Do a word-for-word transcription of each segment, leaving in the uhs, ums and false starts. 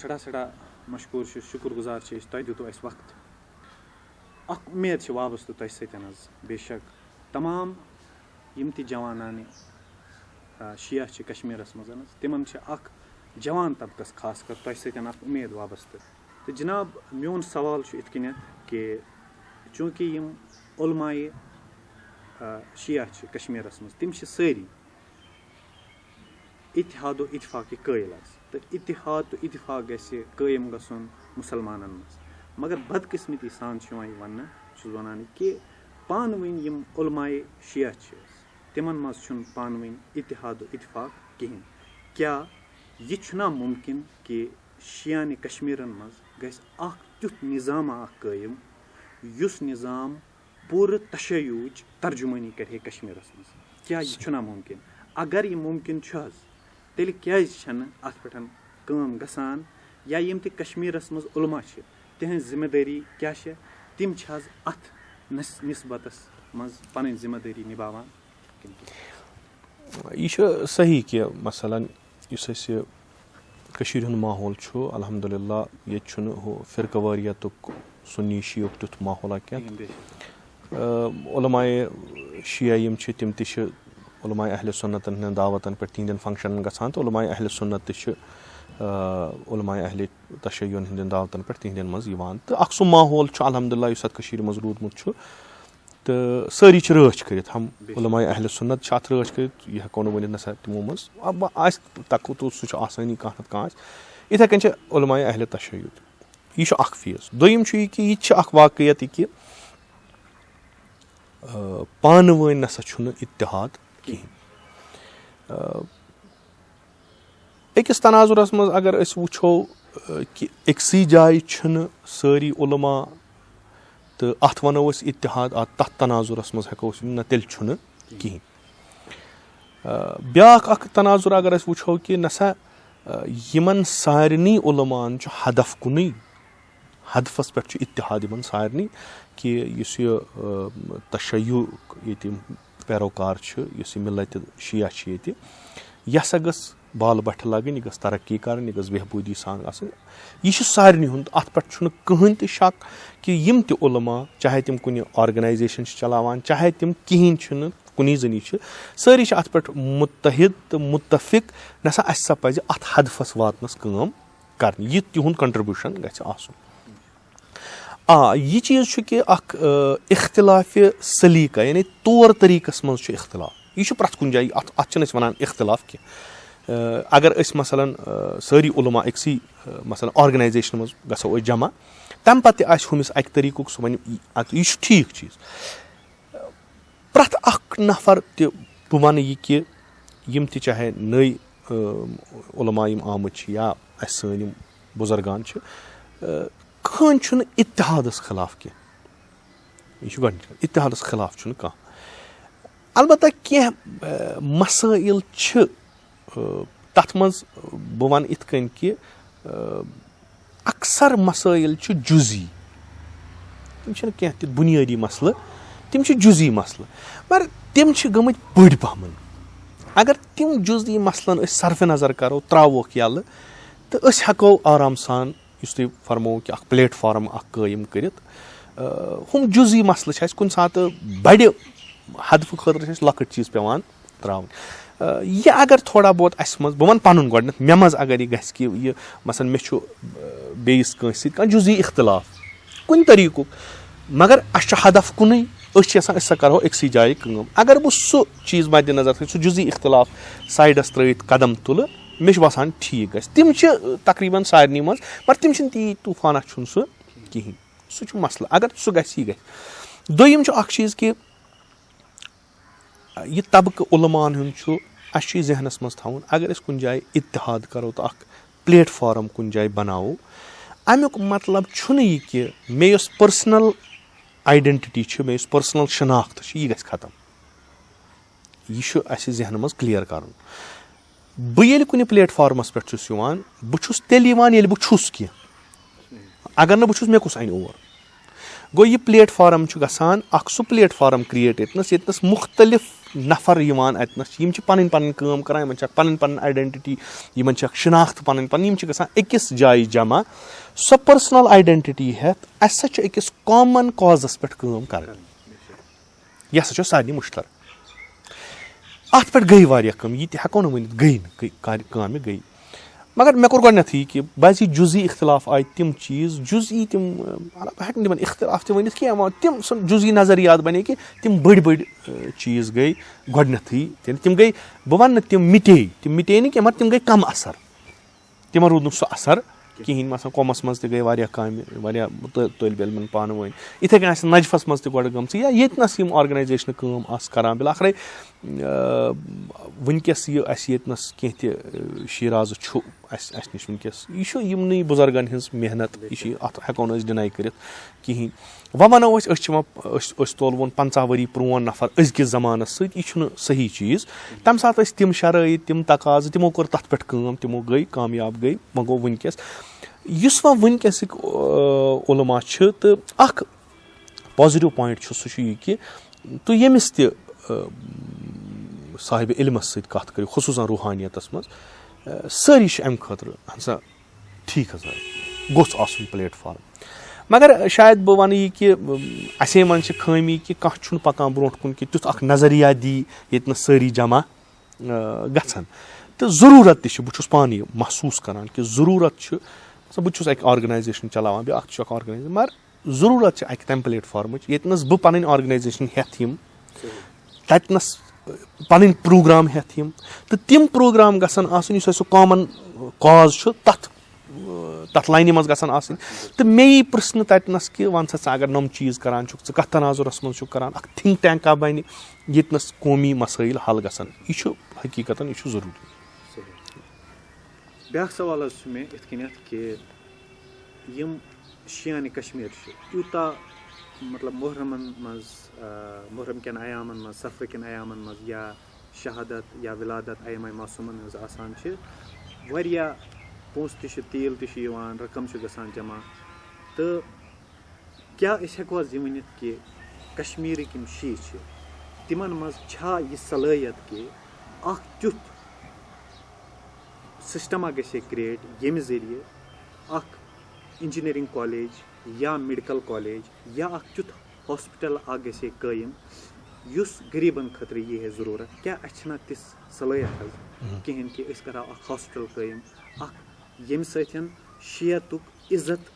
سٮ۪ٹھاہ سٮ۪ٹھاہ مشکوٗر چھِ، شُکُر گُزار چھِ أسۍ، تۄہہِ دیُتوُ اَسہِ وقت۔ اَکھ اُمید چھِ وابستہٕ تۄہہِ سۭتۍ حظ، بے شک تمام یِم تہِ جوانانہِ، آ، شیعہ چھِ کشمیٖرَس منٛز حظ، تِمَن چھِ اَکھ جوان طبقَس خاص کر تۄہہِ سۭتۍ اَکھ اُمید وابستہٕ۔ تہٕ جناب، میون سوال چھُ یِتھ کٔنٮ۪تھ کہِ چوٗنٛکہِ یِم علماے، آ، شیعہ چھِ کشمیٖرَس منٛز، تِم چھِ سٲری اتحاد و اتفاق قٲیِل حظ۔ تہٕ اتحاد تہٕ اتفاق گژھِ قٲیِم گژھُن مُسلمانَن منٛز۔ مگر بدقسمتی سان چھُ یِوان یہِ وَننہٕ، چھُس وَنان کہِ پانہٕ ؤنۍ یِم علماے شیعہ چھِ، تِمَن منٛز چھُنہٕ پانہٕ ؤنۍ اتحاد و اتفاق کِہیٖنۍ۔ کیٛاہ یہِ چھُنہ مُمکِن کہِ شیعانہِ کشمیٖرَن منٛز گژھِ اَکھ تیُتھ نظامہ اَکھ قٲیِم، یُس نظام پوٗرٕ تشیعُچ ترجمٲنی کرِ ہے کشمیٖرَس منٛز؟ کیٛاہ یہِ چھُنہ مُمکِن؟ اگر یہِ مُمکِن چھُ حظ، تیٚلہِ کیٛازِ چھَنہٕ اَتھ پٮ۪ٹھ کٲم گژھان؟ یا یِم تہِ کشمیٖرَس منٛز علماء چھِ، تِہٕنٛز ذمہٕ دٲری کیٛاہ چھےٚ؟ تِم چھِ حظ اَتھ نس-، نسبتَس منٛز پَنٕنۍ ذمہٕ دٲری نِباوان کِنہٕ کینٛہہ؟ یہِ چھُ صحیح کہِ مثلاً یُس اَسہِ کٔشیٖرِ ہُنٛد ماحول چھُ، الحمدللہ، ییٚتہِ چھُنہٕ ہُہ فرقہٕ وٲریتُک، سُنی شیعُک تیُتھ ماحولہ کینٛہہ۔ کِہیٖنۍ، بے شک۔ آ، علماء شیعہ یِم چھِ، تِم تہِ چھِ علماء اہل سنتن ہٕنٛدٮ۪ن دعوتن پٮ۪ٹھ، تِہنٛدٮ۪ن functionن گژھان، تہٕ علماء اہل سنت تہِ چھِ، آ، علماء اہل تشیعن ہٕنٛدٮ۪ن دعوتن پٮ۪ٹھ تِہنٛدٮ۪ن منٛز یِوان۔ تہٕ اکھ سُہ ماحول چھُ الحمدللہ یُس اتھ کٔشیٖرِ منٛز روٗدمُت چھُ، تہٕ سٲری چھِ رٲچھ کٔرِتھ، ہم بے شک۔ علماء اہل سنت چھِ اتھ رٲچھ کٔرِتھ، یہِ ہٮ۪کو نہٕ ؤنِتھ نہ سا تِمو منٛز آ، بہ-، آسہِ تقوتُل، سُہ چھُ آسٲنی کانٛہہ نتہٕ کانٛہہ آسہِ۔ یِتھے کٔنۍ چھِ علماء اہل تشیع تہِ۔ یہِ چھُ اکھ phase۔ دوٚیِم چھُ یہِ کہِ یہِ تہِ چھِ اکھ واقعیت یہِ کہِ، آ، پانہٕ ؤنۍ نسا چھُنہٕ اتحاد کِہیٖنۍ۔ آ، أکِس تناظرس منٛز اگر أسۍ وٕچھو، آ، کہِ أکسٕے جایہِ چھِنہٕ سٲری علماء، تہٕ اتھ ونو أسۍ اتحاد، اتھ، تتھ تناظرس منٛز ہٮ۪کو أسۍ ؤنِتھ، نہ، تیٚلہِ چھُنہٕ کِہیٖنۍ۔ آ، بیٛاکھ اکھ تناظر اگر أسۍ وٕچھو کہِ نسا، آ، یِمن سارنٕے علماہن چھُ ہدف کُنُے، ہدفس پٮ۪ٹھ چھُ اتحاد یِمن سارنٕے، کہِ یُس یہِ، آ، تشیع ییٚتہِ پیروکار چھِ، یُس یہِ ملت شیعہ چھِ ییٚتہِ، یہِ ہسا گٔژھ بالہٕ بٹھِ لگٕنۍ، یہِ گٔژھ ترقی کرٕنۍ، یہِ گٔژھ بہبوٗدی سان گژھٕنۍ۔ یہِ چھُ سارنٕے ہُنٛد، اتھ پٮ۪ٹھ چھُنہٕ کٕہٕنۍ تہِ شک کہِ یِم تہِ علماء، چاہے تِم کُنہِ organization چھِ چلاوان، چاہے تِم کِہیٖنۍ چھِنہٕ، کُنی زٔنی چھِ، سٲری چھِ اَتھ پٮ۪ٹھ مُتحد تہٕ مُتفِق، نہ سا اَسہِ سا پَزِ اَتھ ہدفَس واتنَس کٲم کَرٕنۍ، یہِ تِہُنٛد contribution گژھِ آسُن۔ آ، یہِ چیٖز چھُ کہِ اَکھ، آ، اختلاف سلیقہ، یعنی طور طریٖقَس منٛز چھُ اختلاف۔ یہِ چھُ پرٛٮ۪تھ کُنہِ جایہِ، اَتھ، اَتھ چھِنہٕ أسۍ وَنان اختلاف کینٛہہ۔ آ، اگر أسۍ مثلاً، آ، سٲری علماء أکسٕے، آ، مثلاً organizationہِ منٛز گژھو أسۍ جمع، تَمہِ پَتہٕ تہِ آسہِ ہُمِس اَکہِ طریٖقُک، سُہ وَنہِ، یہِ، اَتھ، یہِ چھُ ٹھیٖک چیٖز۔ پرٛٮ۪تھ اکھ نفر تہِ، بہٕ وَنہٕ یہِ کہِ یِم تہِ چاہے نٔے، اۭں، علماء یِم آمٕتۍ چھِ یا اَسہِ سٲنۍ یِم بُزرگان چھِ، اۭں، کٕہٕنۍ چھُنہٕ اتحادس خلاف کینٛہہ۔ یہِ چھُ گۄڈٕنِچ کَتھ، اتحادس خلاف چھُنہٕ کانٛہہ۔ البتہ کینٛہہ، اۭں، مسٲیِل چھِ، اۭں، تَتھ منٛز، بہٕ وَنہٕ یِتھ کٔنۍ کہِ، اۭں، اکثر مسٲیل چھِ جُزی، تِم چھِنہٕ کینٛہہ تیُتھ بُنیٲدی مسلہٕ، تِم چھِ جُزی مسلہٕ، مگر تِم چھِ گٔمٕتۍ بٔڑۍ پہمن۔ اگر تِم جُزی مسلن أسۍ صرف نظر کرو، تراووکھ یَلہٕ، تہٕ أسۍ ہٮ۪کو آرام سان، یُس تُہۍ فرموو کہِ اکھ platform اکھ قٲیِم کٔرِتھ۔ آ، ہُم جُزی مسلہٕ چھِ اَسہِ کُنہِ ساتہٕ بڑِ ہدفہٕ خٲطرٕ چھِ اَسہِ لۄکٕٹ چیٖز پٮ۪وان ترٛاوٕنۍ۔ آ، یہِ اگر تھوڑا بہت اَسہِ منٛز، بہٕ وَنہٕ پَنُن گۄڈٕنٮ۪تھ، مےٚ منٛز اگر یہِ گژھِ کہِ یہِ، مثلاً، مےٚ چھُ، آ، بیٚیِس کٲنٛسہِ سۭتۍ کانٛہہ جُزی اختلاف کُنہِ طریٖقُک، مگر اَسہِ چھُ ہدف کُنُے، أسۍ چھِ یَژھان أسۍ سا کَرہو أکسٕے جایہِ کٲم۔ اگر بہٕ سُہ چیٖز مَدِ نظر تھاوٕ، سُہ جُزی اختلاف سایڈَس ترٛٲوِتھ قدم تُلہٕ، مےٚ چھُ باسان ٹھیٖک گژھِ۔ تِم چھِ، آ، تقریٖباً سارنٕے منٛز، مگر تِم چھِنہٕ تیٖتۍ طوٗفانہ چھُنہٕ سُہ کِہیٖنۍ۔ سُہ چھُ مسلہٕ۔ اگر سُہ گژھِ، یہِ گژھِ۔ دوٚیِم چھُ اَکھ چیٖز کہِ یہِ طبقہٕ علماہن ہُنٛد چھُ، اَسہِ چھُ یہِ ذہنس منٛز تھاوُن، اگر أسۍ کُنہِ جایہِ اتحاد کرو تہٕ اکھ platform کُنہِ جایہِ بناوو، اَمیُک مطلب چھُنہٕ یہِ کہِ مےٚ یۄس personal identity چھِ، مےٚ یۄس personal شناخت چھِ، یہِ گژھِ ختم۔ یہِ چھُ اَسہِ ذہنہٕ منٛز clear کرُن۔ بہٕ ییٚلہِ کُنہِ platformس پٮ۪ٹھ چھُس یِوان، بہٕ چھُس تیٚلہِ یِوان، ییٚلہِ بہٕ چھُس کینٛہہ۔ اگر نہٕ بہٕ چھُس، مےٚ کُس اَنہِ اور؟ گوٚو، یہِ platform چھُ گژھان اکھ سُہ platform create ییٚتنَس، ییٚتنَس مُختٔلِف نفر یِوان اَتنَس، یِم چھِ پَنٕنۍ پَنٕنۍ کٲم کَران، یِمَن چھِ اَکھ پَنٕنۍ پَنٕنۍ آیڈٮ۪نٹِٹی، یِمَن چھِ اَکھ شِناخت پَنٕنۍ پَنٕنۍ، یِم چھِ گژھان أکِس جایہِ جمع۔ سۄ پٔرسٕنَل آیڈٮ۪نٹِٹی ہٮ۪تھ اَسہِ سا چھُ أکِس کامَن کازَس پٮ۪ٹھ کٲم کَرٕنۍ۔ یہِ ہسا چھُ سارنٕے مُشترک۔ اَتھ پٮ۪ٹھ گٔے واریاہ کٲم، یہِ تہِ ہٮ۪کو نہٕ ؤنِتھ گٔے نہٕ، گٔے کارِ-، کامہِ گٔے۔ مگر مےٚ کوٚر گۄڈٕنٮ۪تھٕے یہِ کہِ بعضی جُزئی اختلاف آیہِ تِم چیٖز، جُزئی تِم، مطلب، بہٕ ہٮ۪کہٕ نہٕ تِمن اختلاف تہِ ؤنِتھ کینٛہہ، وۄنۍ تِم سُہ جُزئی نظریات بنے کہِ تِم بٔڑۍ بٔڑۍ، اَ، چیٖز گٔے گۄڈٕنٮ۪تھٕے، تِم، تِم گٔے، بہٕ وَنہٕ نہٕ تِم مِٹے، تِم مِٹے نہٕ کینٛہہ، مگر تِم گٔے کم اثر۔ تِمن روٗد نہٕ سُہ اثر کِہیٖنۍ۔ مثلاً، قومس منٛز تہِ گٔے واریاہ کامہِ، واریاہ ط-، طٲلبِ علمن پانہٕ ؤنۍ۔ یِتھَے کٔنۍ آسہِ نجفس منٛز تہِ گۄڈٕ گٔمژٕ، یا ییٚتہِ نس یِم آرگنایزیشنہٕ کٲم آسہٕ کران۔ بالآخرے، آ، وٕنکیٚس یہِ اَسہِ ییٚتہِ نس کینٛہہ تہِ، آ، شیرازٕ چھُ اَسہِ، اَسہِ نِش وٕنکیٚس، یہِ چھُ یِمنٕے بُزرگن ہٕنٛز محنت، یہِ چھِ، اَتھ ہٮ۪کو نہٕ أسۍ ڈِناے کٔرِتھ کِہیٖنۍ۔ وۄنۍ وَنو أسۍ، أسۍ چھِ وۄنۍ، أسۍ، أسۍ تولوون پنٛژاہ ؤری پرٛون نفر أزکِس زمانس سۭتۍ، یہِ چھُنہٕ صحیح چیٖز۔ تَمہِ ساتہٕ ٲسۍ تِم شرٲیط، تِم تقاضہٕ، تِمو کٔر تَتھ پٮ۪ٹھ کٲم، تِمو گٔے کامیاب، گٔے، وۄنۍ گوٚو وٕنکیٚس۔ یُس وۄنۍ وٕنکیٚسٕکۍ، آ، علماء چھِ، تہٕ اَکھ پازیٹیو پوینٹ چھُ، سُہ چھُ یہِ کہِ تُہۍ ییٚمِس تہِ، آ، صاحبِ علمس سۭتۍ کَتھ کٔرِو، خصوٗصاً روحانیتس منٛز، آ، سٲری چھِ اَمہِ خٲطرٕ، اہن سا، ٹھیٖک حظ آ، گوٚژھ آسُن پلیٹ فارم۔ مگر شاید بہٕ وَنہٕ یہِ کہِ، اَم، اَسے منٛز چھِ خٲمی کہِ کانٛہہ چھُنہٕ پَکان برونٛٹھ کُن کہِ تیُتھ اَکھ نظریہ دی ییٚتہِ نہٕ سٲری جمع، آ، گژھن۔ تہٕ ضروٗرت تہِ چھِ، بہٕ چھُس پانہٕ یہِ محسوٗس کران کہِ ضروٗرت چھُ، مطلب، بہٕ تہِ چھُس اَکہِ آرگنایزیشن چلاوان، بیٛاکھ تہِ چھُ اَکھ آرگنایزیشن، مگر ضروٗرت چھِ اَکہِ تَمہِ پلیٹ فارمٕچ ییٚتہِ نَس بہٕ پَنٕنۍ آرگنایزیشن ہٮ۪تھ یِم، تَتہِ نَس پَنٕنۍ پروگرام ہٮ۪تھ یِم، تہٕ تِم پروگرام گژھن آسٕنۍ یُس اَسہِ سُہ کامن کاز چھُ، تَتھ، تَتھ لاینہِ منٛز گژھن آسٕنۍ۔ تہٕ مےٚ یی پرٛژھنہٕ تَتہِ نَس کہِ وَن سا، ژٕ اگر نۄم چیٖز کران چھُکھ، ژٕ کَتھ تناظرَس منٛز چھُکھ کران، اَکھ تھِنک ٹینکا بَنہِ ییٚتہِ نَس قومی مسٲیِل حل گژھن۔ یہِ چھُ حقیٖقتاً، یہِ چھُ ضروٗری۔ بیٛاکھ سوال حظ چھُ مےٚ یِتھ کٔنٮ۪تھ کہِ یِم شِیانہِ کشمیٖر چھِ، یوٗتاہ، مطلب، محرمن منٛز، آ، محرم کٮ۪ن ایامن منٛز، سفرٕ کٮ۪ن ایامن منٛز یا شہادت یا ولادت ائمہ معصومن ہٕنٛز آسان چھِ، واریاہ پونٛسہٕ تہِ چھِ، تیٖل تہِ چھُ یِوان، رقم چھُ گژھان جمع۔ تہٕ کیٛاہ أسۍ ہٮ۪کو حظ یہِ ؤنِتھ کہِ کشمیٖرٕکۍ یِم شِیہِ چھِ، تِمن منٛز چھا یہِ صلٲحیت کہِ اکھ تیُتھ سسٹما گژھِ ہے کریٹ، ییٚمہِ ذٔریعہٕ اکھ انجینئرنگ کالج یا میڈیکل کالج یا اکھ تیُتھ ہاسپٹل اکھ گژھِ ہے قٲیِم، یُس غریبن خٲطرٕ یی ہے ضروٗرت؟ کیٛاہ اَسہِ چھِنہ تِژھ صلٲحیت حظ کِہیٖنۍ کہِ أسۍ کرہاو اکھ ہاسپٹل قٲیِم، اکھ ییٚمہِ سۭتۍ شیعتُک عزت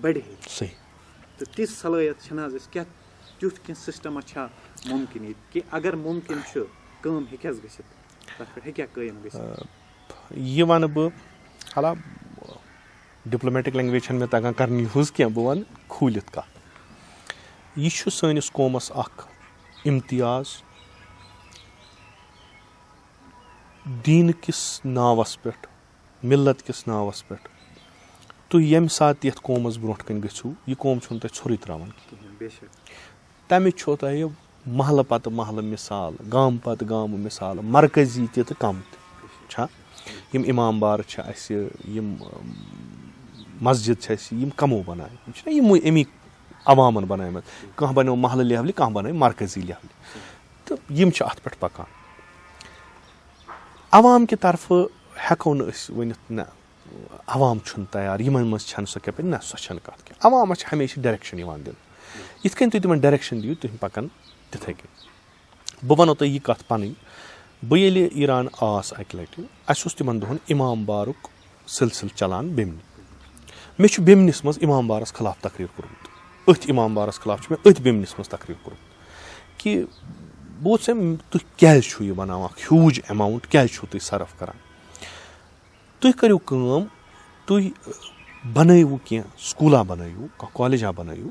بڑِ ہے؟ صحیح۔ تہٕ تِژھ صلٲحیت چھِنہٕ حظ اَسہِ؟ کیٛاہ تیُتھ کینٛہہ سسٹما چھا مُمکِن ییٚتہِ کہِ اگر مُمکِن چھُ، کٲم ہیٚکہِ حظ گٔژھِتھ؟ تَتھ پٮ۪ٹھ ہیٚکیٛاہ قٲیِم گٔژھِتھ؟ یہِ وَنہٕ بہٕ، حالانکہ ڈپلومیٹک لینگویج چھَنہٕ مےٚ تَگان کَرٕنۍ یوٗز کینٛہہ، بہٕ وَنہٕ کھوٗلِتھ کَتھ۔ یہِ چھُ سٲنِس قومَس اَکھ امتیاز، دیٖنہٕ کِس ناوَس پٮ۪ٹھ، مِلت کِس ناوَس پٮ۪ٹھ۔ تُہۍ ییٚمہِ ساتہٕ تہِ یَتھ قومَس برونٛٹھ کَنہِ گٔژھِو، یہِ قوم چھُنہٕ تۄہہِ ژھوٚرُے ترٛاوان کینٛہہ۔ کِہیٖنۍ، بے شک۔ تَمِچ چھو تۄہہِ محلہٕ پتہٕ محلہٕ مثال، گامہٕ پتہٕ گامہٕ مثال، مرکزی تہِ تہٕ کم تہِ چھا؟ یِم امام بارٕ چھِ اَسہِ، یِم، اَم، مسجد چھِ اَسہِ، یِم کمو بنایہِ؟ یِم چھِنہ یِموٕے، اَمی عوامن بنایمژٕ۔ کانٛہہ بنیو محلہٕ لیولہِ، کانٛہہ بنٲے مرکزی لیولہِ۔ تہٕ یِم چھِ اَتھ پٮ۪ٹھ پکان۔ عوام کہِ طرفہٕ ہٮ۪کو نہٕ أسۍ ؤنِتھ، نہ، عوام چھُنہٕ تیار، یِمن منٛز چھَنہٕ سۄ کیپیسٹی، نہ، سۄ چھَنہٕ کَتھ کینٛہہ۔ عوامَس چھِ ہمیشہِ ڈایریکشن یِوان دِنہٕ۔ یِتھ کٔنۍ تُہۍ تِمن ڈایریکشن دِیِو، تِم پَکَن تِتھَے کٔنۍ۔ بہٕ وَنو تۄہہِ یہِ کَتھ پَنٕنۍ۔ بہٕ ییٚلہِ ایران آس اَکہِ لَٹہِ، اَسہِ اوس تِمن دۄہَن امام بارُک سلسلہٕ چلان بیمنہِ۔ مےٚ چھُ بیمنِس منٛز امام بارَس خلاف تقریر کوٚرمُت۔ أتھۍ امام بارَس خلاف چھُ مےٚ أتھۍ بیمنِس منٛز تقریر کوٚرمُت کہِ بہٕ ووٚتھُس أمۍ، تُہۍ کیٛازِ چھِو یہِ بَناوان، اَکھ ہیوٗج ایماوُنٹ کیٛازِ چھِو تُہۍ صرف کران؟ تُہۍ کٔرِو کٲم، تُہۍ بنٲیِو کینٛہہ سکوٗلا بنٲیِو، کانٛہہ کالجا بنٲیِو،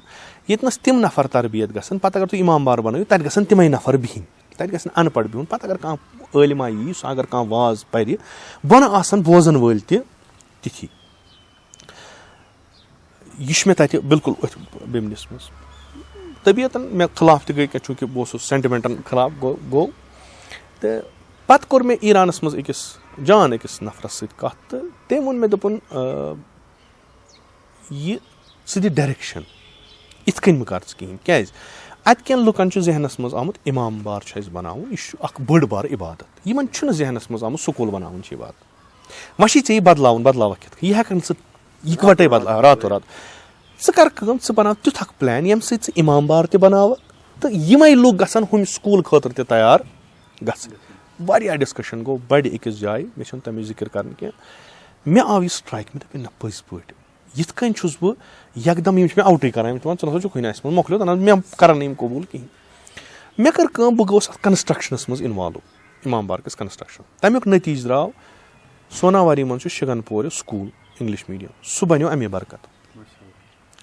ییٚتہِ نَس تِم نفر تربیت گژھن، پتہٕ اگر تُہۍ امام بار بنٲیِو، تَتہِ گژھن تِمے نفر بِہِنۍ، تَتہِ گژھن اَن پڑھ بِہُن۔ پتہٕ اگر کانٛہہ عٲلما یی، سُہ اگر کانٛہہ واز پرِ، بۄنہٕ آسن بوزن وٲلۍ تہِ تِتھی۔ یہِ چھُ مےٚ تَتہِ بالکل أتھۍ بیمنِس منٛز۔ طبیعتاً مےٚ خلاف تہِ گٔے کینٛہہ، چوٗنٛکہِ بہٕ اوسُس سینٹیمنٹن خلاف گوٚو، گوٚو۔ تہٕ پتہٕ کوٚر مےٚ ایرانس منٛز أکِس جان أکِس نفرس سۭتۍ کتھ، تہٕ تٔمۍ ووٚن مےٚ، دوٚپُن، آ، یہِ ژٕ دِ ڈایریکشن، یِتھ کٔنۍ مہٕ کر ژٕ کِہینۍ۔ کیازِ؟ اَتہِ کٮ۪ن لُکَن چھُ ذہنَس منٛز آمُت، امام بار چھُ اَسہِ بَناوُن، یہِ چھُ اَکھ بٔڑ بار عبادت۔ یِمَن چھُنہٕ ذہنَس منٛز آمُت، سکوٗل بَناوُن چھِ عبادت۔ وۄنۍ چھُے ژےٚ یہِ بدلاوُن، بدلاوَکھ کِتھ کٔنۍ؟ یہِ ہٮ۪کَکھ نہٕ ژٕ اِکوَٹَے بدلاو راتو رات۔ ژٕ کَر کٲم، ژٕ بَناو تیُتھ اَکھ پلان، ییٚمہِ سۭتۍ ژٕ امام بار تہِ بَناوَکھ تہٕ یِمَے لُکھ گژھن ہُمہِ سکوٗل خٲطرٕ تہِ تیار گژھٕنۍ۔ واریاہ ڈسکشن گوٚو بڑِ أکِس جایہِ، مےٚ چھَنہٕ تَمِچ ذِکِر کَرٕنۍ کینٛہہ۔ مےٚ آو یہِ سٹرائک، مےٚ دوٚپ، نہ، پٔزۍ پٲٹھۍ یِتھ کٔنۍ چھُس بہٕ یکدم، یِم چھِ مےٚ آوٹٕے کران، یِم چھِ دَپان، "ژٕ نہ سا چھُکھ وٕنہِ اَسہِ منٛز، مۄکلیو، نہ، مےٚ کرن نہٕ یِم قبوٗل کِہینۍ۔" مےٚ کٔر کٲم، بہٕ گوٚوُس اَتھ کنسٹرکشنَس منٛز انوالو، امام بار کِس کنسٹرکشن۔ تَمیُک نتیٖجہٕ درٛاو، سوناواری منٛز چھُ شِگن پورِ سکوٗل، انگلش میٖڈیم، سُہ بنیو اَمے برکت۔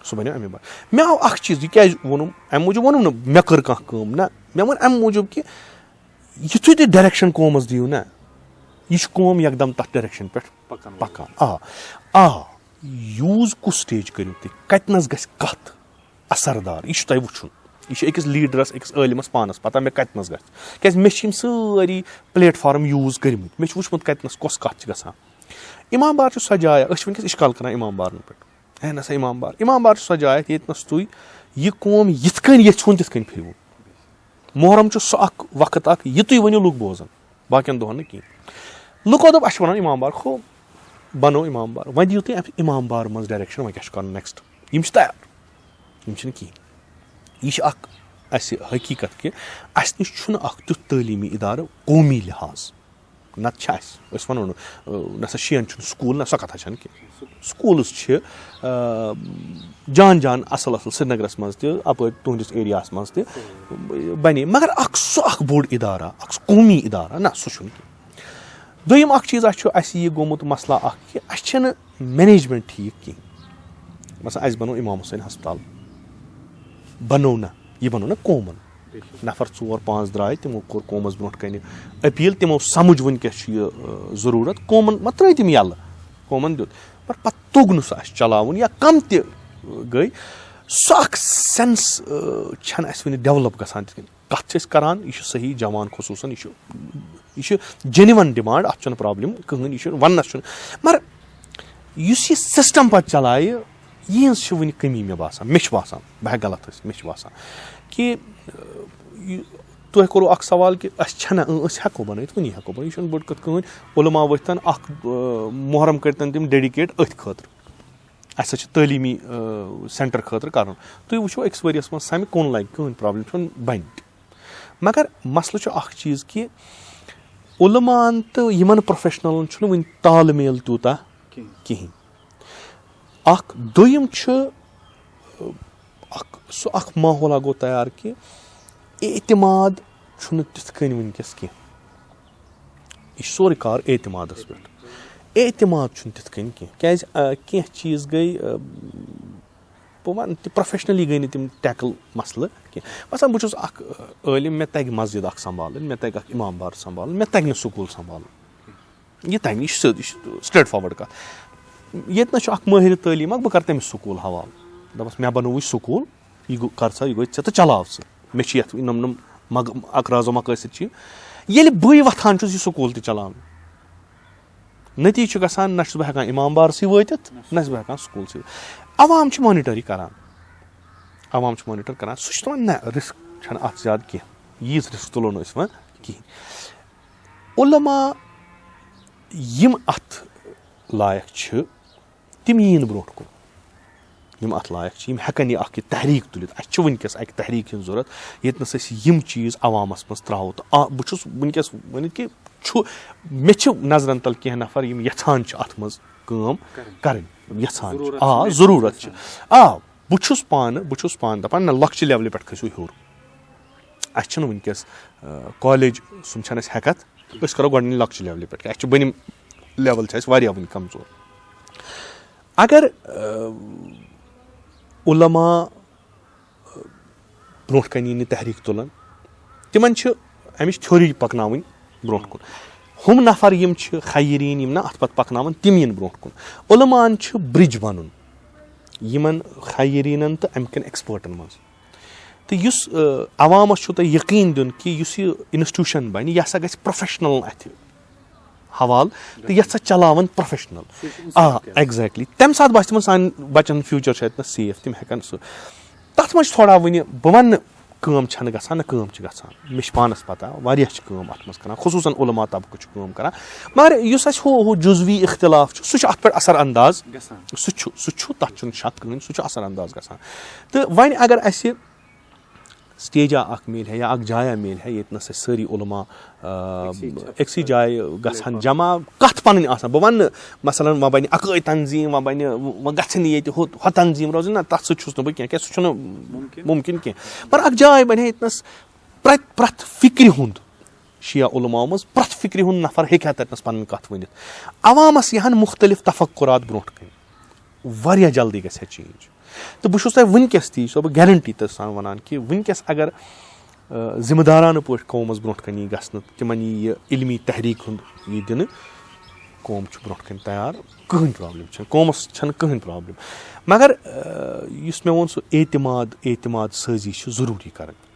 سُہ بنیو اَمے برکت۔ مےٚ آو اکھ چیٖز، یہِ کیازِ ووٚنُم؟ اَمہِ موٗجوٗب ووٚنُم نہٕ مےٚ کٔر کانٛہہ کٲم، نہ، مےٚ ووٚن اَمہِ موٗجوٗب کہِ یِتھُے تُہۍ ڈایریکشن قومس دِیِو نہ، یہِ چھُ قوم یکدم تتھ ڈایریکشن پٮ۪ٹھ پکان۔ پکان۔ آ، آ، یوٗز کُس سٹیج کٔرِو تُہۍ، کتنس گژھِ کتھ اثردار، یہِ چھُ تۄہہِ وٕچھُن۔ یہِ چھُ أکِس لیڈرس، أکِس عٲلمس پانس پتہ مےٚ کتنس گژھِ، کیازِ مےٚ چھِ یِم سٲری پلیٹ فارم یوٗز کٔرمٕتۍ، مےٚ چھُ وٕچھمُت کتنس کۄس کتھ چھِ گژھان۔ امام بار چھُ سۄ جاے، أسۍ چھِ وٕنکیٚس اشکال کران امام بارن پٮ۪ٹھ۔ ہے نسا امام بار، امام بار چھُ سۄ جاے ییٚتہِ نس تُہۍ یہِ قوم یِتھ کٔنۍ یژھون تِتھ کٔنۍ پھِروُن۔ محرم چھُ سُہ اکھ وقت اکھ، یہِ تُہۍ ؤنِو، لُکھ بوزن، باقین دۄہن نہٕ کینٛہہ۔ لُکو دوٚپ، "اَسہِ چھِ وَنان امام بار، ہُہ بنو امام بار، وۄنۍ دِیِو تُہۍ اَمہِ امام بار منٛز ڈایریکشن، وۄنۍ کیٛاہ چھُ کَرُن نیکسٹ؟" یِم چھِ تیار، یِم چھِنہٕ کِہیٖنۍ۔ یہِ چھِ اکھ اَسہِ حقیٖقت کہِ اَسہِ نِش چھُنہٕ اکھ تیُتھ تعلیٖمی اِدارٕ قومی لحاظ، نتہٕ چھِ اَسہِ، أسۍ وَنو نہٕ، نہ سا شِیَن چھُنہٕ سکوٗل، نہ سۄ کَتھا چھَنہٕ کینٛہہ۔ سکوٗلٕز چھِ، آ، جان جان اَصٕل اَصٕل سرینگرَس منٛز تہِ، اَپٲرۍ تُہٕنٛدِس ایریاہَس منٛز تہِ بَنے، مگر اَکھ سُہ اَکھ بوٚڑ اِدارہ، اَکھ سُہ قومی اِدارہ، نہ، سُہ چھُنہٕ کینٛہہ۔ دوٚیِم اَکھ چیٖز، اَسہِ چھُ، اَسہِ یہِ گوٚمُت مسلہ اَکھ کہِ اَسہِ چھَنہٕ مینیجمنٹ ٹھیٖک کینٛہہ۔ مثلاً، اَسہِ بَنوو اِمام حُسین ہسپتال، بَنوو نہ، یہِ بَنوو نہ قومَن۔ نفر ژور پانٛژھ درٛاے، تِمو کوٚر قومَس برونٛٹھ کَنہِ اپیٖل، تِمو سَمُجھ وٕنکیٚس چھُ یہِ، آ، ضروٗرت، قومَن ما ترٛٲے تِم یَلہٕ، قومَن دیُت، مگر پَتہٕ توٚگ نہٕ سُہ اَسہِ چلاوُن یا کَم تہِ، آ، گٔے، سُہ اَکھ سینس، آ، چھَنہٕ اَسہِ وٕنہِ ڈیولپ گژھان تِتھ کٔنۍ۔ کَتھ چھِ أسۍ کَران، یہِ چھُ صحیح، جوان خصوٗصاً، یہِ چھُ، یہِ چھُ جینوَن ڈِمانڈ، اَتھ چھُنہٕ پرابلم کٕہٕنۍ، یہِ چھُ وَننَس چھُنہٕ، مگر یُس یہِ سسٹم پَتہٕ چلایہِ، یِہٕنٛز چھِ وٕنہِ کٔمی مےٚ باسان، مےٚ چھِ باسان، بہٕ ہٮ۪کہٕ غلط ٲسِتھ، مےٚ چھِ باسان کہِ، آ، یہِ، تۄہہِ کوٚروٕ اَکھ سوال کہِ اَسہِ چھَنہ، اۭں، أسۍ ہٮ۪کو بَنٲیِتھ، وٕنی ہٮ۪کو بَنٲیِتھ، یہِ چھُنہٕ بٔڑ کَتھ کٕہٕنۍ۔ علماء ؤتھۍ تَن اَکھ، آ، محرم کٔرۍ تَن تِم ڈیڈِکیٹ أتھۍ خٲطرٕ، اَسہِ ہسا چھِ تعلیٖمی، آ، سینٹر خٲطرٕ کَرُن۔ تُہۍ وٕچھِو أکِس ؤریَس منٛز سَمہِ کُن لَگہِ، کٕہٕنۍ پرابلم چھُنہٕ، بَنہِ تہِ۔ مگر مسلہٕ چھُ اَکھ چیٖز کہِ علماءن تہٕ یِمن پروفیشنلن چھُنہٕ وٕنہِ تالمیل تیوٗتاہ کِہیٖنۍ۔ کِہیٖنۍ۔ اکھ۔ دوٚیِم چھُ، اکھ، سُہ اکھ ماحولہ گوٚو تیار کہِ اعتماد چھُنہٕ تِتھ کٔنۍ وٕنکیٚس کینٛہہ۔ یہِ چھُ سورُے کار اعتمادس پٮ۪ٹھ۔ اعتماد چھُنہٕ تِتھ کٔنۍ کینٛہہ۔ کیازِ، آ، کینٛہہ چیٖز گٔے، آ، بہٕ وَنہٕ تہِ، پروفیشنلی گٔے نہٕ تِم ٹیکل مسلہٕ کینٛہہ۔ مثلاً، بہٕ چھُس اکھ، آ، عٲلِم، مےٚ تَگہِ مسجد اکھ سنبھالٕنۍ، مےٚ تَگہِ اکھ امام بار سنبھالُن، مےٚ تَگہِ نہٕ سکوٗل سنبھالُن۔ یہِ تَمہِ نِش سیوٚد، یہِ چھُ سٹریٹ فارورڈ کَتھ۔ ییٚتہِ نَس چھُ اَکھ مٲہِرِ تعلیٖم اَکھ، بہٕ کَرٕ تٔمِس سکوٗل حوالہٕ۔ دَپَس، "مےٚ بَنووُے سکوٗل، یہِ گوٚو، کَر سا، یہِ گوٚو ژےٚ تہٕ چلاو ژٕ۔ مےٚ چھِ یَتھ یِم یِم مگ-، اقراض و مقٲصد چھِ۔" ییٚلہِ بٕے وۄتھان چھُس یہِ سکوٗل تہِ چلاونہٕ، نٔتیٖجہٕ چھُ گژھان، نہ چھُس بہٕ ہٮ۪کان اِمام بارسٕے وٲتِتھ، نہ چھُس بہٕ ہٮ۪کان سکوٗلسٕے۔ عوام چھِ مانیٹر یہِ کَران، عوام چھِ مانیٹر کَران، سُہ چھُ دَپان، "نہ، رِسک چھَنہٕ اَتھ زیادٕ کینٛہہ، ییٖژ رِسک تُلو نہٕ أسۍ وۄنۍ کِہیٖنۍ۔" علماء یِم اَتھ لایق چھِ، تِم یِیِن برونٛٹھ کُن۔ یِم اَتھ لایق چھِ، یِم ہٮ۪کَن یہِ اَکھ یہِ تحریٖک تُلِتھ۔ اَسہِ چھِ وٕنکیٚس اَکہِ تحریٖک ہِنٛز ضوٚرَتھ، ییٚتہِ نَس أسۍ یِم چیٖز عوامَس منٛز ترٛاوو۔ تہٕ آ، بہٕ چھُس وٕنکیٚس ؤنِتھ کہِ چھُ، مےٚ چھِ نظرَن تَل کینٛہہ نفر یِم یَژھان چھِ اَتھ منٛز کٲم کَرٕنۍ۔ کَرٕنۍ، یَژھان چھِ۔ ضروٗرت آ، چھِ مےٚ ضروٗرت چھِ۔ آ، بہٕ چھُس پانہٕ، بہٕ چھُس پانہٕ دَپان، نہ، لۄکچہِ لیولہِ پٮ۪ٹھ کھٔسِو ہیوٚر۔ اَسہِ چھِنہٕ وٕنکیٚس، آ، کالج سُم چھَنہٕ اَسہِ ہٮ۪کَتھ۔ أسۍ کَرو گۄڈٕنِچ لۄکچہِ لیولہِ پٮ۪ٹھ۔ اَسہِ چھِ بٔنِم لیول چھِ اَسہِ واریاہ وٕنہِ کمزور۔ اگر، آ، علماء، آ، برونٛٹھ کَنہِ یِنہِ تحریٖک تُلان، تِمَن چھِ اَمِچ تھیوری پَکناوٕنۍ برونٛٹھ کُن۔ ہُم نفر یِم چھِ خیرین، یِم نہ اَتھ پَتہٕ پَکناوَن، تِم یِن برونٛٹھ کُن۔ علماءن چھُ برج بَنُن یِمَن خیریٖنَن تہٕ اَمہِ کٮ۪ن ایکسپٲرٹَن منٛز۔ تہٕ یُس، آ، عوامَس چھُو تۄہہِ یقیٖن دیُن کہِ یُس یہِ انسٹیٹیوشن بَنہِ، یہِ ہسا گژھِ پروفیشنل اَتھِ حوالہٕ تہٕ یَتھ سا چلاوَن پروفیشنل۔ سُہ چھُ آ، انصاف کیٛاہ؟ ایگزیکٹلی۔ تَمہِ ساتہٕ باسہِ تِمن سانہِ بَچَن ہُنٛد فیوٗچر چھُ اَتہِ نَس سیف، تِم ہٮ۪کَن سُہ۔ تَتھ منٛز چھُ تھوڑا وٕنہِ، بہٕ وَنہٕ نہٕ کٲم چھَنہٕ گژھان، نہ کٲم چھِ گژھان۔ مےٚ چھِ پانَس پَتہ، واریاہ چھِ کٲم اَتھ منٛز کَران، خصوٗصاً علماء طبقہٕ چھُ کٲم کَران۔ مگر یُس اَسہِ ہُہ ہُہ جزوی اختلاف چھُ، سُہ چھُ اَتھ پٮ۪ٹھ اثر انداز گژھان۔ سُہ چھُ، سُہ چھُ، تَتھ چھُنہٕ شک کٕہٕنۍ، سُہ چھُ اثر انداز گژھان۔ تہٕ وۄنۍ اگر اَسہِ سٹیجا اَکھ میلہِ ہا یا اَکھ جایا میلہِ ہا، ییٚتہِ نَس اَسہِ سٲری علماء، آ، أکسٕے چھِ أکسٕے جایہِ گژھان جمع، کَتھ پَنٕنۍ آسان۔ بہٕ وَنہٕ نہٕ، مثلاً، وۄنۍ بَنہِ اَکٲے تنظیٖم، وۄنۍ بَنہِ، وۄنۍ گژھِ نہٕ ییٚتہِ ہُہ، ہۄ تنظیٖم روزٕنۍ، نہ، تَتھ سۭتۍ چھُس نہٕ بہٕ کینٛہہ، کیٛازِ سُہ چھُنہٕ مُمکِن کینٛہہ۔ مگر اَکھ جاے بَنہِ ہا ییٚتہِ نَس پرٛٮ۪تھ، پرٛٮ۪تھ فِکرِ ہُنٛد شیعہ علماء منٛز پرٛٮ۪تھ فِکرِ ہُنٛد نفر ہیٚکہِ ہا تَتہِ نَس پَنٕنۍ کَتھ ؤنِتھ۔ عوامَس یِہَن مُختٔلِف تفکرات برونٛٹھ کَنہِ، واریاہ جلدی گژھِ ہا چینج۔ تہٕ بہٕ چھُس تۄہہِ وٕنکیٚس تہِ، یہِ چھُسو بہٕ گارنٹی تہِ سان وَنان کہِ وٕنکیٚس اگر، آ، ذمہٕ دارانہٕ پٲٹھۍ قومَس برونٛٹھ کَنہِ یی گژھنہٕ، تِمَن یی یہِ علمی تحریٖک ہُنٛد یہِ دِنہٕ، قوم چھُ برونٛٹھ کَنہِ تیار، کٕہٕنۍ پرابلم چھَنہٕ، قومَس چھَنہٕ کٕہٕنۍ پرابلم۔ مگر، آ، یُس مےٚ ووٚن، سُہ اعتماد، اعتماد سٲزی چھِ ضروٗری کَرٕنۍ۔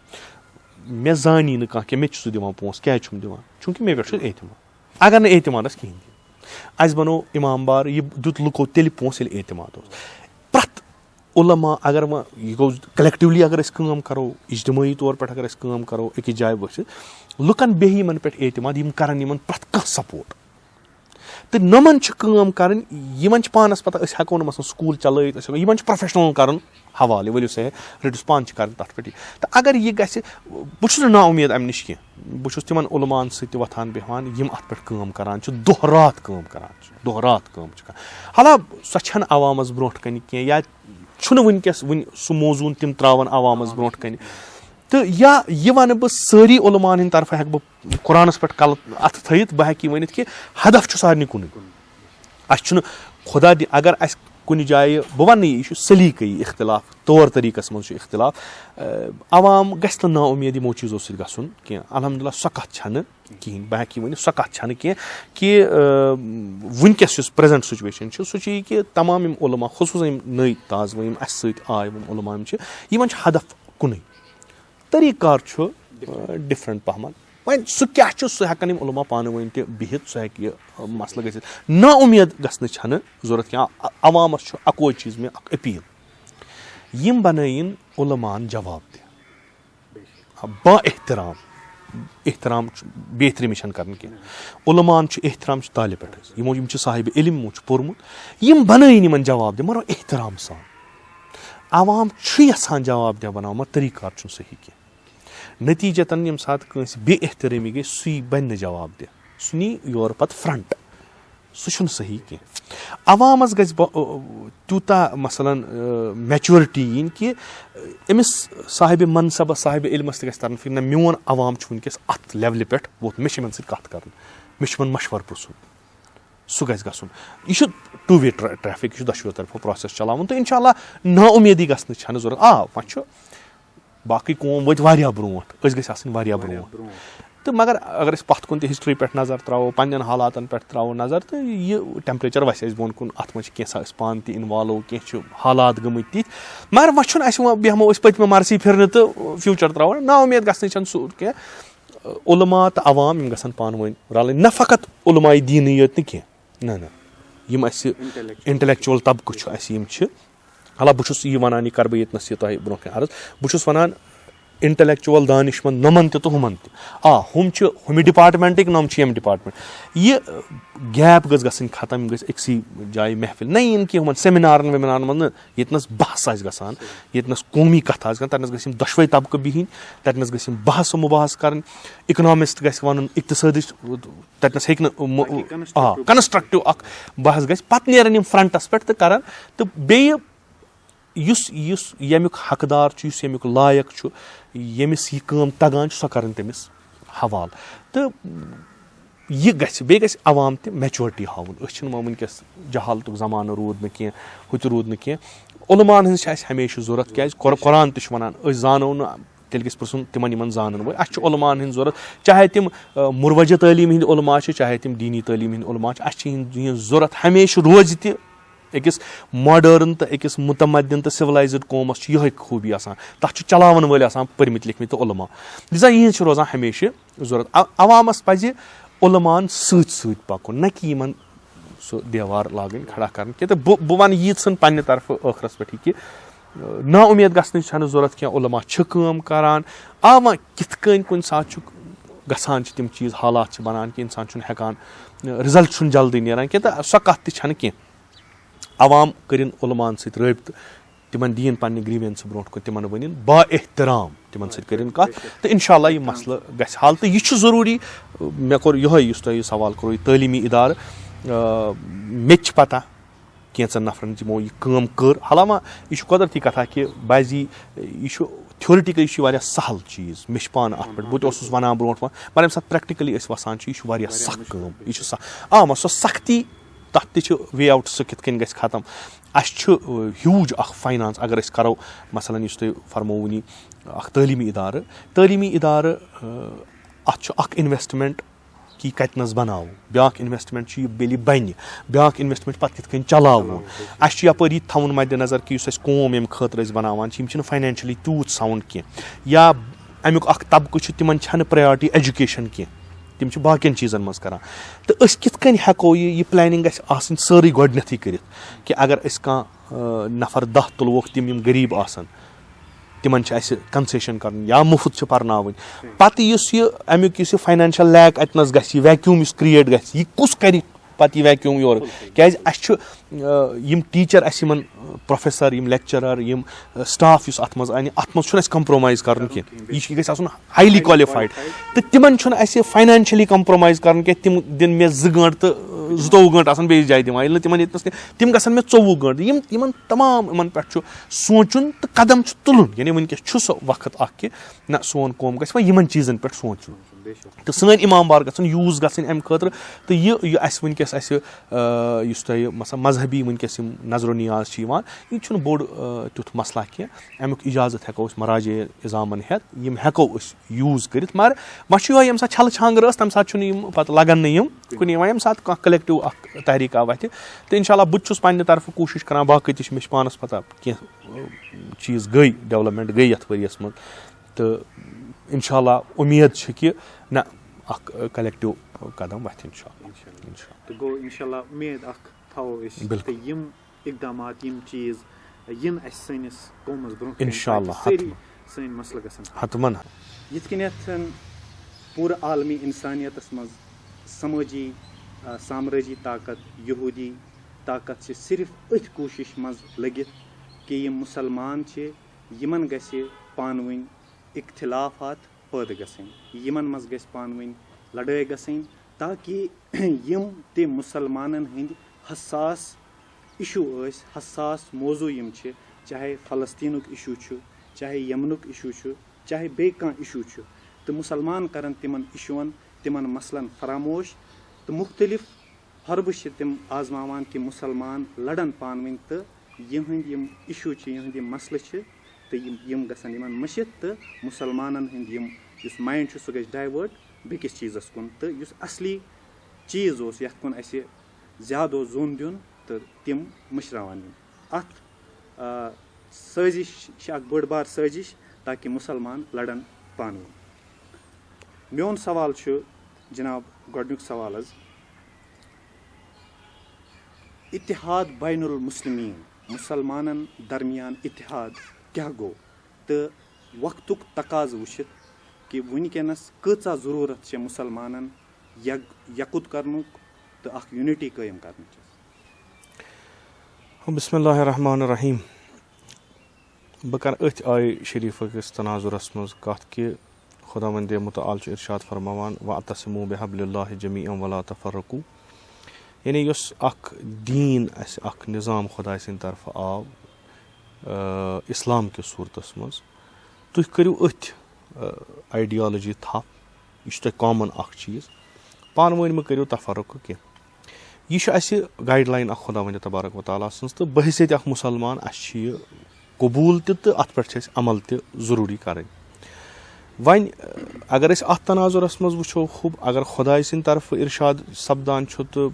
مےٚ زانی نہٕ کانٛہہ کہِ مےٚ چھُ سُہ دِوان پونٛسہٕ، کیٛازِ چھُم دِوان؟ چوٗنٛکہِ مےٚ پٮ۪ٹھ چھُ اعتماد۔ اگر نہٕ اعتمادَس کِہیٖنۍ تہِ، اَسہِ بَنوو اِمام بار، یہِ دیُت لُکو تیٚلہِ پونٛسہٕ، ییٚلہِ اعتماد اوس۔ پرٛٮ۪تھ علماء، اگر وۄنۍ یہِ گوٚو، کَلٮ۪کٹِولی اگر أسۍ کٲم کَرو، اجتمٲعی طور پٮ۪ٹھ اگر أسۍ کٲم کَرو، أکِس جایہِ ؤسِتھ، لُکَن بیٚہہِ یِمَن پٮ۪ٹھ اعتماد، یِم کَرَن یِمَن پرٛٮ۪تھ کانٛہہ سپوٹ۔ تہٕ نۄمَن چھِ کٲم کَرٕنۍ، یِمَن چھِ پانَس پَتہ، أسۍ ہٮ۪کو نہٕ مثلاً سکوٗل چلٲیِتھ، أسۍ ہٮ۪کو، یِمَن چھِ پروفیشنل کَرُن حوالہٕ، ؤلِو سا ہے، رٔٹِو پانہٕ چھِ کَرٕنۍ تَتھ پٮ۪ٹھ یہِ۔ تہٕ اگر یہِ گژھِ، بہٕ چھُس نہٕ نا اُمید اَمہِ نِش کینٛہہ، بہٕ چھُس تِمَن علماءَن سۭتۍ تہِ وۄتھان بیٚہوان، یِم اَتھ پٮ۪ٹھ کٲم کَران چھِ، دۄہ راتھ کٲم کَران چھِ، دۄہ راتھ کٲم چھِ کَران۔ حالانکہ سۄ چھَنہٕ عوامَس برونٛٹھ کَنہِ کینٛہہ، یا چھُنہٕ وٕنکیٚس وٕنہِ سُہ موضوٗع تِم ترٛاوَن عوامَس برونٛٹھ کَنہِ۔ تہٕ یا یہِ وَنہٕ بہٕ، سٲری علماءَن ہِنٛدِ طرفہٕ ہٮ۪کہٕ بہٕ قرآنَس پٮ۪ٹھ کَلہٕ اَتھٕ تھٲیِتھ، بہٕ ہٮ۪کہٕ یہِ ؤنِتھ کہِ ہدف چھُ سارنٕے کُنُے۔ اَسہِ چھُنہٕ خۄدا دِ-، اگر اَسہِ کُنہِ جایہِ، بہٕ وَنہٕ نہٕ یہِ چھُ سلیٖقہٕ یہِ اختلاف، طور طریٖقَس منٛز چھُ اختلاف۔ اَ، عوام گژھِ نہٕ نا اُمید یِمو چیٖزو سۭتۍ گژھُن کینٛہہ۔ الحمدللہ سۄ کَتھ چھَنہٕ کِہیٖنۍ۔ بہٕ ہٮ۪کہٕ یہِ ؤنِتھ، سۄ کَتھ چھَنہٕ کینٛہہ کہِ، اَ، وٕنکیٚس یُس پرٛزَنٛٹ سُچویشَن چھِ، سُہ چھُ یہِ کہِ تمام یِم علماء، خصوٗصاً یِم نٔے تازٕ وۄنۍ یِم اَسہِ سۭتۍ آے، یِم علماء یِم چھِ، یِمَن چھُ ہدف کُنُے۔ طریٖقہٕ کار چھُ، اَ، ڈِفرَنٛٹ پَہمَتھ۔ وۄنۍ سُہ کیٛاہ چھُ، سُہ ہٮ۪کَن یِم علماء پانہٕ ؤنۍ تہِ بِہِتھ، سُہ ہیٚکہِ یہِ، اَ، مسلہٕ گٔژھِتھ۔ نا اُمید گژھنٕچ چھَنہٕ ضوٚرَتھ کینٛہہ۔ ع-، عوامَس چھُ اَکوے چیٖز مےٚ اَکھ أپیٖل، یِم بَنٲیِن علماءَن جواب دِہ۔ با احترام، احترام چھُ بے احترٲمی چھَنہٕ کَرٕنۍ کینٛہہ۔ علماءَن چھُ احترام چھُ تالہِ پٮ۪ٹھ حظ۔ یِمو، یِم چھِ صاحبِ علم، یِمو چھُ پوٚرمُت۔ یِم بَنٲیِن یِمَن جواب دِہ، مگر احترام سان۔ عوام چھُ یَژھان جواب دِہ بَناوُن، مگر طریٖقہٕ کار چھُنہٕ صحیح کینٛہہ۔ نتیٖجتاً ییٚمہِ ساتہٕ کٲنٛسہِ بے احترٲمی گٔے، سُے بَنہِ نہٕ جواب دِہ، سُہ نی یورٕ پَتہٕ فرنٹ۔ سُہ چھُنہٕ صحیح کینٛہہ۔ عوامَس گژھِ با-، تیوٗتاہ مثلاً، اَ، میچورٹی یِنۍ کہِ أمِس صاحبِ منصبَس، صاحبِ علمَس تہِ گژھِ تَرُن فِکرِ، نہ، میون عوام چھُ وٕنکیٚس اَتھ لیولہِ پٮ۪ٹھ ووت، مےٚ چھِ یِمَن سۭتۍ کَتھ کَرٕنۍ، مےٚ چھُ یِمَن مشوَرٕ پرٛژھُن۔ سُہ گژھِ گژھُن۔ یہِ چھُ ٹوٗ وے ٹرٛے-، ٹریفِک، یہِ چھُ دۄشوٕیو طرفو پروسیس چلاوُن۔ تہٕ انشاءاللہ نا اُمیدی گژھنٕچ چھَنہٕ ضوٚرَتھ۔ آ، وۄنۍ چھُ باقٕے قوم وٲتۍ واریاہ برونٛٹھ، أسۍ گٔژھۍ آسٕنۍ واریاہ برونٛٹھ۔ تہٕ مگر اگر أسۍ پَتھ کُن تہِ ہسٹری پٮ۪ٹھ نظر ترٛاوو، پننٮ۪ن حالاتن پٮ۪ٹھ ترٛاوو نظر، تہٕ یہِ ٹیمپریچر وَسہِ اَسہِ بۄن کُن۔ اَتھ منٛز چھِ کینٛژھا أسۍ پانہٕ تہِ انوالو، کینٛہہ چھِ حالات گٔمٕتۍ تِتھۍ۔ مگر وۄنۍ چھُنہٕ اَسہِ وۄنۍ بیٚہمو أسۍ پٔتمہِ مرسٕے پھِرنہٕ تہٕ فیوچر ترٛاوو۔ نا اُمید گژھنٕچ چھَنہٕ سُہ کینٛہہ۔ علماء تہٕ عوام یِم گژھن پانہٕ ؤنۍ رَلٕنۍ، نہ فقط علماء دیٖنٕے یوت نہٕ کینٛہہ۔ نہ، نہ۔ یِم اَسہِ انٹلیکچوَل طبقہٕ چھُ اَسہِ، یِم چھِ، حالانکہ بہٕ چھُس یہِ وَنان، یہِ کَرٕ بہٕ ییٚتنَس یہِ تۄہہِ برونٛہہ کَنہِ عرض، بہٕ چھُس وَنان انٹلیکچوَل دانشمند نۄمَن تہِ تہٕ ہُمَن تہِ۔ آ، ہُم چھِ ہُمہِ ڈپارٹمنٹٕکۍ، نۄم چھِ ییٚمہِ ڈپارٹمنٹ۔ یہِ گیپ گٔژھ گژھٕنۍ ختم، یِم گٔژھۍ أکسٕے جایہِ محفِل۔ نہ یِن کینٛہہ ہُمَن سیمینارَن ویمینارَن منٛز نہٕ، ییٚتنَس بحث آسہِ گژھان، ییٚتنَس قومی کَتھ آسہِ گژھان، تَتنَس گٔژھۍ یِم دۄشوَے طبقہٕ بِہِنۍ، تَتنَس گٔژھۍ یِم بحث و مباحث کَرٕنۍ۔ اکنامسٹ گژھِ وَنُن، اقتصٲدٕچ تَتنَس ہیٚکہِ نہٕ مو-، باقٕے آ، constructive کنسٹرکٹیو اکھ بحث گژھِ، پتہٕ نیرن یِم فرنٹس پٮ۪ٹھ تہٕ کرن۔ تہٕ بیٚیہِ یُس، یُس ییٚمیُک حقدار چھُ، یُس ییٚمیُک لایق چھُ، ییٚمِس یہِ کٲم تگان چھُ، سۄ کرن تٔمِس حوالہٕ۔ تہٕ یہِ گژھِ، بیٚیہِ گژھِ عوام تہِ میچورٹی ہاوُن۔ أسۍ چھِنہٕ وۄنۍ وٕنکیٚس جہالتُک زمانہٕ روٗد نہٕ کینٛہہ، ہُہ تہِ روٗد نہٕ کینٛہہ۔ علماہن ہٕنٛز چھِ اَسہِ ہمیشہِ ضوٚرتھ، کیازِ قر-، قرآن تہِ چھُ وَنان، أسۍ زانو نہٕ، تیٚلہِ گژھِ پرٛژھُن تِمن یِمن زانن وٲلۍ۔ اَسہِ چھُ علماہن ہٕنٛز ضوٚرتھ، چاہے تِم، آ، مروجہ تعلیٖم ہٕنٛدۍ علماء چھِ، چاہے تِم دیٖنی تعلیٖم ہٕنٛدۍ علماء چھِ، اَسہِ چھِ یِہنٛز، یِہنٛز ضوٚرتھ ہمیشہِ روزِ تہِ۔ أکِس ماڈٲرٕن تہٕ أکِس متمدن تہٕ سِولایزٕڈ قومس چھِ یِہوٚے خوٗبی آسان، تَتھ چھُ چلاون وٲلۍ آسان پٔرمٕتۍ لیکھمٕتۍ تہٕ علماء۔ لہذا یِہنٛز چھِ روزان ہمیشہِ ضوٚرتھ۔ ع-، عوامس پزِ علماہن سۭتۍ سۭتۍ پکُن، نہ کہِ یِمن سُہ دیوار لاگٕنۍ، کھڑا کرٕنۍ کینٛہہ۔ تہٕ بہٕ، بہٕ ونہٕ ییٖژہن پننہِ طرفہٕ ٲخرس پٮ۪ٹھ یہِ کہِ نا اُمید گژھنٕچ چھَنہٕ ضوٚرَتھ کینٛہہ۔ علماء چھِ کٲم کَران، آ وۄنۍ کِتھ کٔنۍ کُنہِ ساتہٕ چھُ گژھان، چھِ تِم چیٖز، حالات چھِ بَنان کہِ اِنسان چھُنہٕ ہٮ۪کان، رِزَلٹ چھُنہٕ جلدی نیران کینٛہہ، تہٕ سۄ کَتھ تہِ چھَنہٕ کینٛہہ۔ عوام کٔرِن علماءن سۭتۍ رٲبطہٕ، تِمَن دِیِن پنٛنہِ گرٛیٖوینسہٕ برونٛٹھ کُن، تِمَن ؤنِن با احترام، تِمَن سۭتۍ کٔرِن کَتھ، تہٕ اِنشاء اللہ یہِ مسلہٕ گژھِ حل۔ تہٕ یہِ چھُ ضروٗری، مےٚ کوٚر یِہوٚے، یُس تۄہہِ یہِ سوال کوٚروٕ، یہِ تعلیٖمی اِدارٕ، آ، مےٚ تہِ چھِ پَتہ کینٛژَن نفرَن یِمو یہِ کٲم کٔر۔ حالانکہ یہِ چھُ قۄدرتی کَتھا کہِ بعضی، یہِ چھُ تھیوریٹیکلی، یہِ چھُ واریاہ سہل چیٖز، مےٚ چھِ پانہٕ اَتھ پٮ۪ٹھ، بہٕ تہِ اوسُس وَنان برونٛٹھ پَہَن، مگر ییٚمہِ ساتہٕ پریکٹیکلی أسۍ وَسان چھِ، یہِ چھُ واریاہ سخ کٲم، یہِ چھُ سخ۔ آ، وۄنۍ سۄ سختی، تَتھ تہِ چھُ وے آوُٹ، سُہ کِتھ کٔنۍ گژھِ ختم۔ اَسہِ چھُ، آ، ہیوٗج اَکھ فاینانس، اگر أسۍ کَرو، مثلاً، یُس تۄہہِ فرمووُن یہِ اَکھ تعلیٖمی اِدارٕ، تعلیٖمی اِدارٕ، آ، اَتھ چھُ اَکھ اِنویسٹمنٹ کہِ یہِ کَتہِ نَس بَناوو، بیٛاکھ اِنویسٹمنٹ چھُ یہِ ییٚلہِ بَنہِ، بیٛاکھ اِنویسٹمنٹ پَتہٕ کِتھ کٔنۍ چلاوون۔ اَسہِ چھُ یَپٲرۍ یہِ تہِ تھاوُن مَدِ نظر کہِ یُس اَسہِ قوم ییٚمہِ خٲطرٕ أسۍ بَناوان چھِ، یِم چھِنہٕ فاینانشلی تیوٗت ساوُنٛڈ کینٛہہ، یا اَمیُک اَکھ طبقہٕ چھُ، تِمَن چھَنہٕ پرٛیارٹی ایجوکیشن کینٛہہ، تِم چھِ باقیَن چیٖزَن منٛز کَران۔ تہٕ أسۍ کِتھ کٔنۍ ہٮ۪کو یہِ، یہِ پلاننگ گژھِ آسٕنۍ سٲرٕے گۄڈٕنیتھٕے کٔرِتھ، کہِ اگر أسۍ کانٛہہ، آ، نفر دَہ تُلوکھ، تِم یِم غریٖب آسن، تِمن چھِ اَسہِ کنسیشن کَرُن یا مُفت چھِ پرناوٕنۍ۔ پتہٕ یُس یہِ اَمیُک یُس یہِ فاینانشل لیک اَتہِ نَس گژھِ، یہِ ویکیوم یُس کریٹ گژھِ، یہِ کُس کَرِ پتہٕ یہِ ویکیوم یورٕ؟ کیازِ اَسہِ چھُ، آ، یِم ٹیٖچر، اَسہِ یِمن پروفیسر، یِم لیکچرر، یِم، آ، سٹاف یُس اَتھ منٛز اَنہِ، اَتھ منٛز چھُنہٕ اَسہِ کمپرومایز کَرُن کینٛہہ۔ یہِ چھُ، یہِ گژھِ آسُن ہایلی کوالیفایڈ۔ تہٕ تِمن چھُنہٕ اَسہِ فاینانشلی کمپرومایز کَرُن کینٛہہ۔ تِم دِن مےٚ زٕ گٲنٛٹہٕ تہٕ، آ، زٕتووُہ گٲنٛٹہٕ آسان بیٚیِس جایہِ دِوان، ییٚلہِ نہٕ تِمن ییٚتہِ نَس کینٛہہ۔ تِم گژھن مےٚ ژوٚوُہ گٲنٛٹہٕ۔ یِم، یِمن تمام یِمن پٮ۪ٹھ چھُ سونٛچُن تہٕ قدم چھُ تُلُن۔ یعنی وٕنکیٚس چھُ سُہ وقت اکھ کہِ نہ، سون قوم گژھِ وۄنۍ یِمن چیٖزن پٮ۪ٹھ سونٛچُن۔ تہٕ سٲنۍ امام بار گژھن یوٗز گژھٕنۍ امہِ خٲطرٕ۔ تہٕ یہِ، یہِ اَسہِ وٕنکیٚس اَسہِ، آ، یُس تۄہہِ مثلاً مذہبی وٕنکیٚس یِم نظر و نیاز چھِ یِوان، یہِ چھُنہٕ بوٚڑ، آ، تیُتھ مسلہٕ کینٛہہ۔ اَمیُک اجازت ہٮ۪کو أسۍ مراجع عظامن ہٮ۪تھ، یِم ہٮ۪کو أسۍ یوٗز کٔرِتھ۔ مگر وۄنۍ چھُ یِہوٚے، ییٚمہِ ساتہٕ چھلہٕ چھانٛگہٕ رٲژ، تَمہِ ساتہٕ چھُنہٕ یِم پتہٕ لگان نہٕ یِم کُنہِ۔ وۄنۍ ییٚمہِ ساتہٕ کانٛہہ کلیکٹیو اکھ تحریٖک آو وَتھِ، تہٕ انشاءاللہ بہٕ تہِ چھُس پننہِ طرفہٕ کوٗشِش کران، باقٕے تہِ چھِ، مےٚ چھِ پانس پتہ کینٛہہ چیٖز گٔے، ڈیولپمنٹ گٔے یتھ ؤریس منٛز۔ تہٕ انشاءاللہ اُمید چھِ کہِ نہ، اکھ کلیکٹیو قدم وَتھِ انشاءاللہ۔ انشاءاللہ۔ انشاءاللہ۔ تہٕ گوٚو انشاءاللہ اُمید اکھ تھاوو أسۍ، بِلکُل۔ تہٕ یِم اقدامات، یِم چیٖز یِن اَسہِ سٲنِس قومَس برونٛہہ کَنہِ، انشاءاللہ، تاکہِ سٲری حتماً۔ سٲنۍ مسلہٕ گژھن حل۔ حتماً۔ یِتھ کٔنٮ۪تھ پوٗرٕ عالمی انسانیتَس منٛز سمٲجی، آ، سامرٲجی طاقت، یہوٗدی طاقت چھِ صرف أتھۍ کوٗشِش منٛز لٔگِتھ کہِ یِم مُسلمان چھِ، یِمَن گژھِ پانہٕ ؤنۍ اختلافات پٲدٕ گژھٕنۍ، یِمَن منٛز گژھِ پانہٕ ؤنۍ لڑٲے گژھٕنۍ، تاکہِ یِم تہِ مُسلمانَن ہٕنٛدۍ حساس ایشو ٲسۍ، حساس موضوع یِم چھِ، چاہے فلسطینُک ایشو چھُ، چاہے یمنُک ایشو چھُ، چاہے بیٚیہِ کانٛہہ ایشو چھُ، تہٕ مُسلمان کرن تِمن ایشوَن، تِمن مسلن فراموش، تہٕ مُختٔلِف حربہٕ چھِ تِم آزماوان کہِ مُسلمان لڑن پانہٕ ؤنۍ، تہٕ یِہنٛدۍ یِم ایشو چھِ، یِہنٛدۍ یِم مسلہٕ چھِ، تہٕ یِم، یِم گژھن یِمن مٔشِتھ، تہٕ مُسلمانن ہُنٛد یِم، یُس مایِنڈ چھُ، سُہ گژھِ ڈایوٲٹ بیٚکِس چیٖزس کُن، تہٕ یُس اصلی چیٖز اوس، یتھ کُن اسہِ زیادٕ اوس زوٚن دیُن، تہٕ تِم مٔشراوان یِم۔ اتھ، آ، سٲزِش چھِ اکھ بٔڑ بار سٲزِش، تاکہِ مُسلمان لڑن پانہٕ ؤنۍ۔ میون سوال چھُ، جناب، گۄڈٕنیُک سوال حظ، اتحاد بین المسلمین، مُسلمانن درمیان اتحاد کیٛاہ گوٚو؟ تہٕ وقتُک تقاضہٕ وٕچھِتھ کہِ وٕنکیٚنَس کۭژاہ ضروٗرت چھےٚ مُسلمانَن یک-، یکُت کرنُک تہٕ اکھ یوٗنِٹی قٲیِم کرنٕچ؟ بسم اللہ الرحمن الرحیم۔ بہٕ کرٕ أتھۍ آیہِ شریٖفہٕ کِس تناظرس منٛز کتھ کہِ خداوندِ متعال چھُ ارشاد فرماوان، "واعتصموا بحبل اللہ جمیعا ولا تفرقوا"۔ یعنی یُس اکھ دیٖن اَسہِ، اکھ نظام خداے سٕنٛدِ طرفہٕ آو، آ، اسلام کِس صوٗرتس منٛز، تُہۍ کٔرِو أتھۍ، آ، ideology تھپھ۔ یہِ چھُ تۄہہِ common اکھ چیٖز۔ پانہٕ ؤنۍ مہٕ کٔرِو تفرقہٕ کینٛہہ۔ یہِ چھُ اَسہِ guideline اکھ خداوندِ تبارک و تعالیٰ سٕنٛز، تہٕ بحیثیت اکھ مُسلمان اَسہِ چھِ یہِ قبوٗل تہِ تہٕ اَتھ پٮ۪ٹھ چھِ اَسہِ عمل تہِ ضروٗری کَرٕنۍ۔ وۄنۍ، اگر أسۍ اَتھ تناظرس منٛز وٕچھو، خوب، اگر خداے سٕنٛدِ طرفہٕ ارشاد سپدان چھُ تہٕ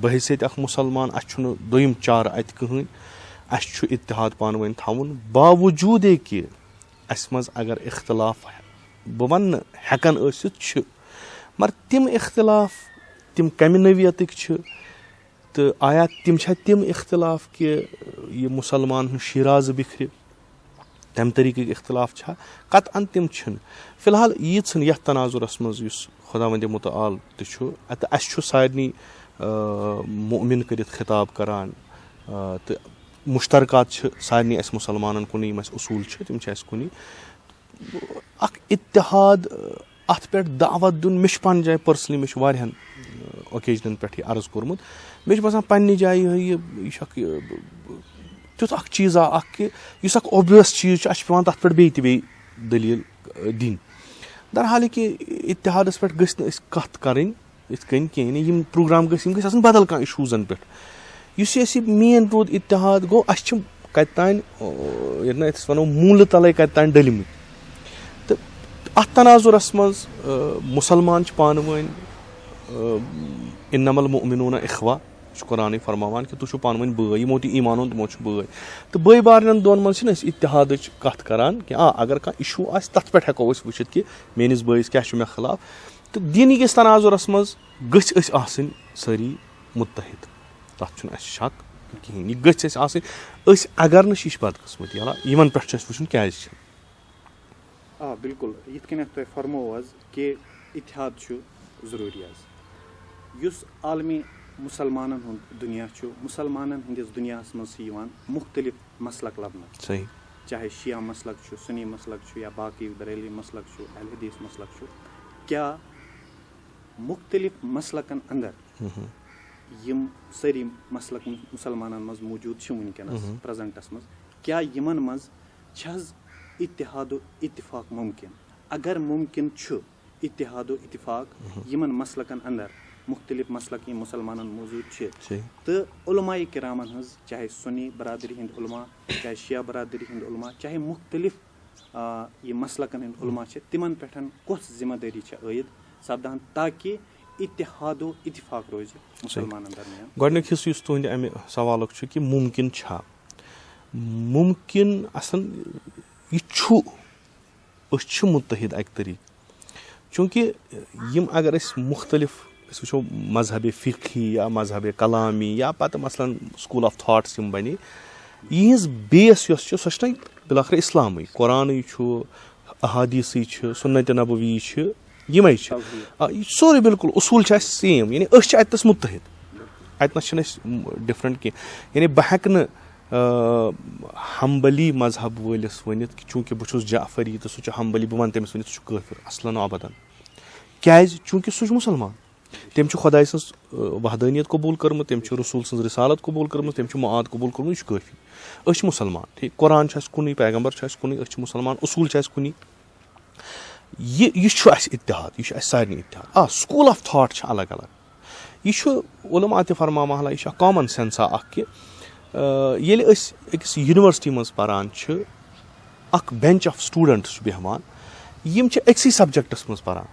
بحیثیت اکھ مُسلمان، اَسہِ چھُنہٕ دوٚیِم چارٕ اَتہِ کٕہٕنۍ، اَسہِ چھُ اتحاد پانہٕ ؤنۍ تھاوُن، باوجوٗدے کہِ اَسہِ منٛز اگر اختلاف، بہٕ وَنہٕ نہٕ ہٮ۪کَن ٲسِتھ، چھِ، مگر تِم اختلاف، تِم کَمہِ نوعیتٕکۍ چھِ؟ تہٕ آیا تِم چھا تِم اختلاف کہِ یہِ مُسلمان ہُنٛد شیٖرازٕ بِکھرِ؟ تَمہِ طریٖقٕکۍ اختلاف چھا؟ قطعاً تِم چھِنہٕ۔ فی الحال ییٖژ ہن یَتھ تناظرس منٛز یُس خداوندِ متعال تہِ چھُ، تہٕ اَسہِ چھُ سارنٕے، آ، مؤمن کٔرِتھ خطاب کران، آ، تہٕ مشترکات چھِ سارنٕے اَسہِ مُسلمانن کُنُے، یِم اَسہِ اصوٗل چھِ، تِم چھِ اَسہِ کُنُے۔ اکھ اتحاد، آ، اتھ پٮ۪ٹھ دعوت دیُن، مےٚ چھُ پننہِ جایہِ personally، مےٚ چھُ واریاہن، آ، occasionن پٮ۪ٹھ یہِ عرض کوٚرمُت۔ مےٚ چھُ باسان پننہِ جایہِ یِہوٚے یہِ، یہِ چھُ اکھ، یہِ، تیُتھ اکھ چیٖزا اکھ کہِ یُس اکھ obvious چیٖز چھُ، اَسہِ چھُ پٮ۪وان تَتھ پٮ۪ٹھ بیٚیہِ تہِ بیٚیہِ دٔلیٖل، آ، دِنۍ۔ درحالہِ کہِ اتحادس پٮ۪ٹھ گٔژھ نہٕ أسۍ کَتھ کَرٕنۍ یِتھ کٔنۍ کِہیٖنۍ۔ یِم program گٔژھۍ، یِم گٔژھۍ آسٕنۍ بدل کانٛہہ issuesن پٮ۪ٹھ۔ یُس یہِ اَسہِ یہِ main روٗد اتحاد، گوٚو اَسہِ چھِ کَتہِ تانۍ، آ، ییٚتہِ نہٕ أسۍ وَنو موٗلہٕ تَلَے کَتہِ تانۍ ڈٔلمٕتۍ۔ تہٕ اَتھ تناظرس منٛز، آ، مُسلمان چھِ پانہٕ ؤنۍ، آ، انما المؤمنون اخوہ، یہِ چھُ قرآنٕے فرماوان کہِ تُہۍ چھِو پانہٕ ؤنۍ بٲے، یِمو تہِ ایٖمان اوٚن تِمو چھِ بٲے۔ تہٕ بٲے بارنٮ۪ن دۄن منٛز چھِنہٕ أسۍ اتحادٕچ کَتھ کَران کینٛہہ۔ آ، اگر کانٛہہ issue آسہِ، تَتھ پٮ۪ٹھ ہٮ۪کو أسۍ وٕچھِتھ کہِ میٲنِس بٲیِس کیٛاہ چھُ مےٚ خلاف۔ تہٕ دیٖنٕکِس تناظرس منٛز گٔژھۍ أسۍ آسٕنۍ سٲری مُتحد، تَتھ چھُنہٕ اَسہِ شک کِہیٖنۍ۔ یہِ گٔژھۍ اَسہِ آسٕنۍ۔ أسۍ اگر نہٕ چھِ، یہِ چھِ بدقٕسمتی۔ یہِ علا-، یِمن پٮ۪ٹھ چھُ اَسہِ وٕچھُن کیٛازِ چھِ۔ آ، بِلکُل۔ یِتھ کٔنٮ۪تھ تۄہہِ فرموو حظ کہِ اتحاد چھُ ضروٗری حظ۔ یُس عالمی مُسلمانن ہُنٛد دُنیا چھُ، مُسلمانن ہٕنٛدِس دُنیاہس منٛز چھِ یِوان مُختٔلِف مسلک لبنہٕ۔ صحیح۔ چاہے شیعہ مسلک چھُ، سُنی مسلک چھُ، یا باقٕے بریلوی مسلک چھُ، اہل حدیث مسلک چھُ۔ کیٛاہ مُختٔلِف مسلکن اندر ہم۔ یِم سٲری مسلک مُسلمانن منٛز موٗجوٗد چھِ وٕنکیٚنس ہم۔ presentس منٛز، کیٛاہ یِمن منٛز چھِ حظ اتحاد و اتفاق مُمکِن؟ اگر مُمکِن چھُ اتحاد و اتفاق ہم۔ یِمن مسلکن اندر، مُختٔلِف مسلک یِم مُسلمانن موٗجوٗد چھِ، صحیح۔ تہٕ علماء کرامن ہٕنٛز، چاہے سُنی برادری ہٕنٛدۍ علماء، چاہے شیعہ برادری ہٕنٛدۍ علماء، چاہے مُختٔلِف، آ، یِم مسلکن ہٕنٛدۍ علماء چھِ، تِمن پٮ۪ٹھ کۄس ذمہ دٲری چھِ عٲید سپدان تاکہِ اتحاد و اتفاق روزِ مُسلمانن درمیان؟ گۄڈٕنیُک حصہٕ یُس تُہنٛدِ امہِ سوالُک چھُ کہِ مُمکِن چھا؟ مُمکِن اصلاً یہِ چھُ، أسۍ چھِ مُتحد اَکہِ طریٖقہٕ۔ چوٗنٛکہِ یِم اگر أسۍ مُختٔلِف، أسۍ وٕچھو مذہب فقہی یا مذہب کلامی یا پتہٕ مثلاً school of thoughts یِم بَنے، یِہٕنٛز base یۄس چھِ، سۄ چھِ نہ بالآخر اِسلامٕے، قرآنٕے چھُ، احادیثٕے چھِ، سُنت نبوی چھِ، یِمَے چھِ۔ توحیٖد۔ آ، یہِ چھُ سورُے بالکل، اصوٗل چھِ اَسہِ same، یعنی أسۍ چھِ اَتہِ نَس مُتحد، اَتہِ نَس چھِنہٕ أسۍ different کینٛہہ۔ یعنی بہٕ ہٮ۪کہٕ نہٕ، آ، حنبلی مذہب وٲلِس ؤنِتھ کہِ چوٗنٛکہِ بہٕ چھُس جعفری تہٕ سُہ چھُ حنبلی، بہٕ وَنہٕ تٔمِس ؤنِتھ سُہ چھُ کٲفِر، اصلاً و ابداً۔ کیٛازِ؟ چوٗنٛکہِ سُہ چھُ مُسلمان۔ تٔمۍ چھُ خۄداے سٕنٛز، آ، وحدٲنیت قبوٗل کٔرمٕژ، تٔمۍ چھُ رسول سٕنٛز رسالت قبوٗل کٔرمٕژ، تٔمۍ چھُ معاد قبوٗل کوٚرمُت، یہِ چھُ کٲفی۔ أسۍ چھِ مُسلمان، ٹھیٖک، قرآن چھُ اَسہِ کُنُے، پیغمبر چھُ اَسہِ کُنُے، أسۍ چھِ مُسلمان، اصوٗل چھِ اَسہِ کُنُے۔ یہِ، یہِ چھُ اَسہِ اتحاد، یہِ چھُ اَسہِ سارنٕے اتحاد۔ آ، school of thought چھِ الگ الگ۔ یہِ چھُ علماء تہِ فرماوان، محلہ، یہِ چھُ اکھ common sense اکھ کہِ، آ، ییٚلہِ أسۍ أکِس university منٛز پران چھِ، اکھ bench of students چھُ بیٚہوان، یِم چھِ أکسٕے subjectس منٛز پران،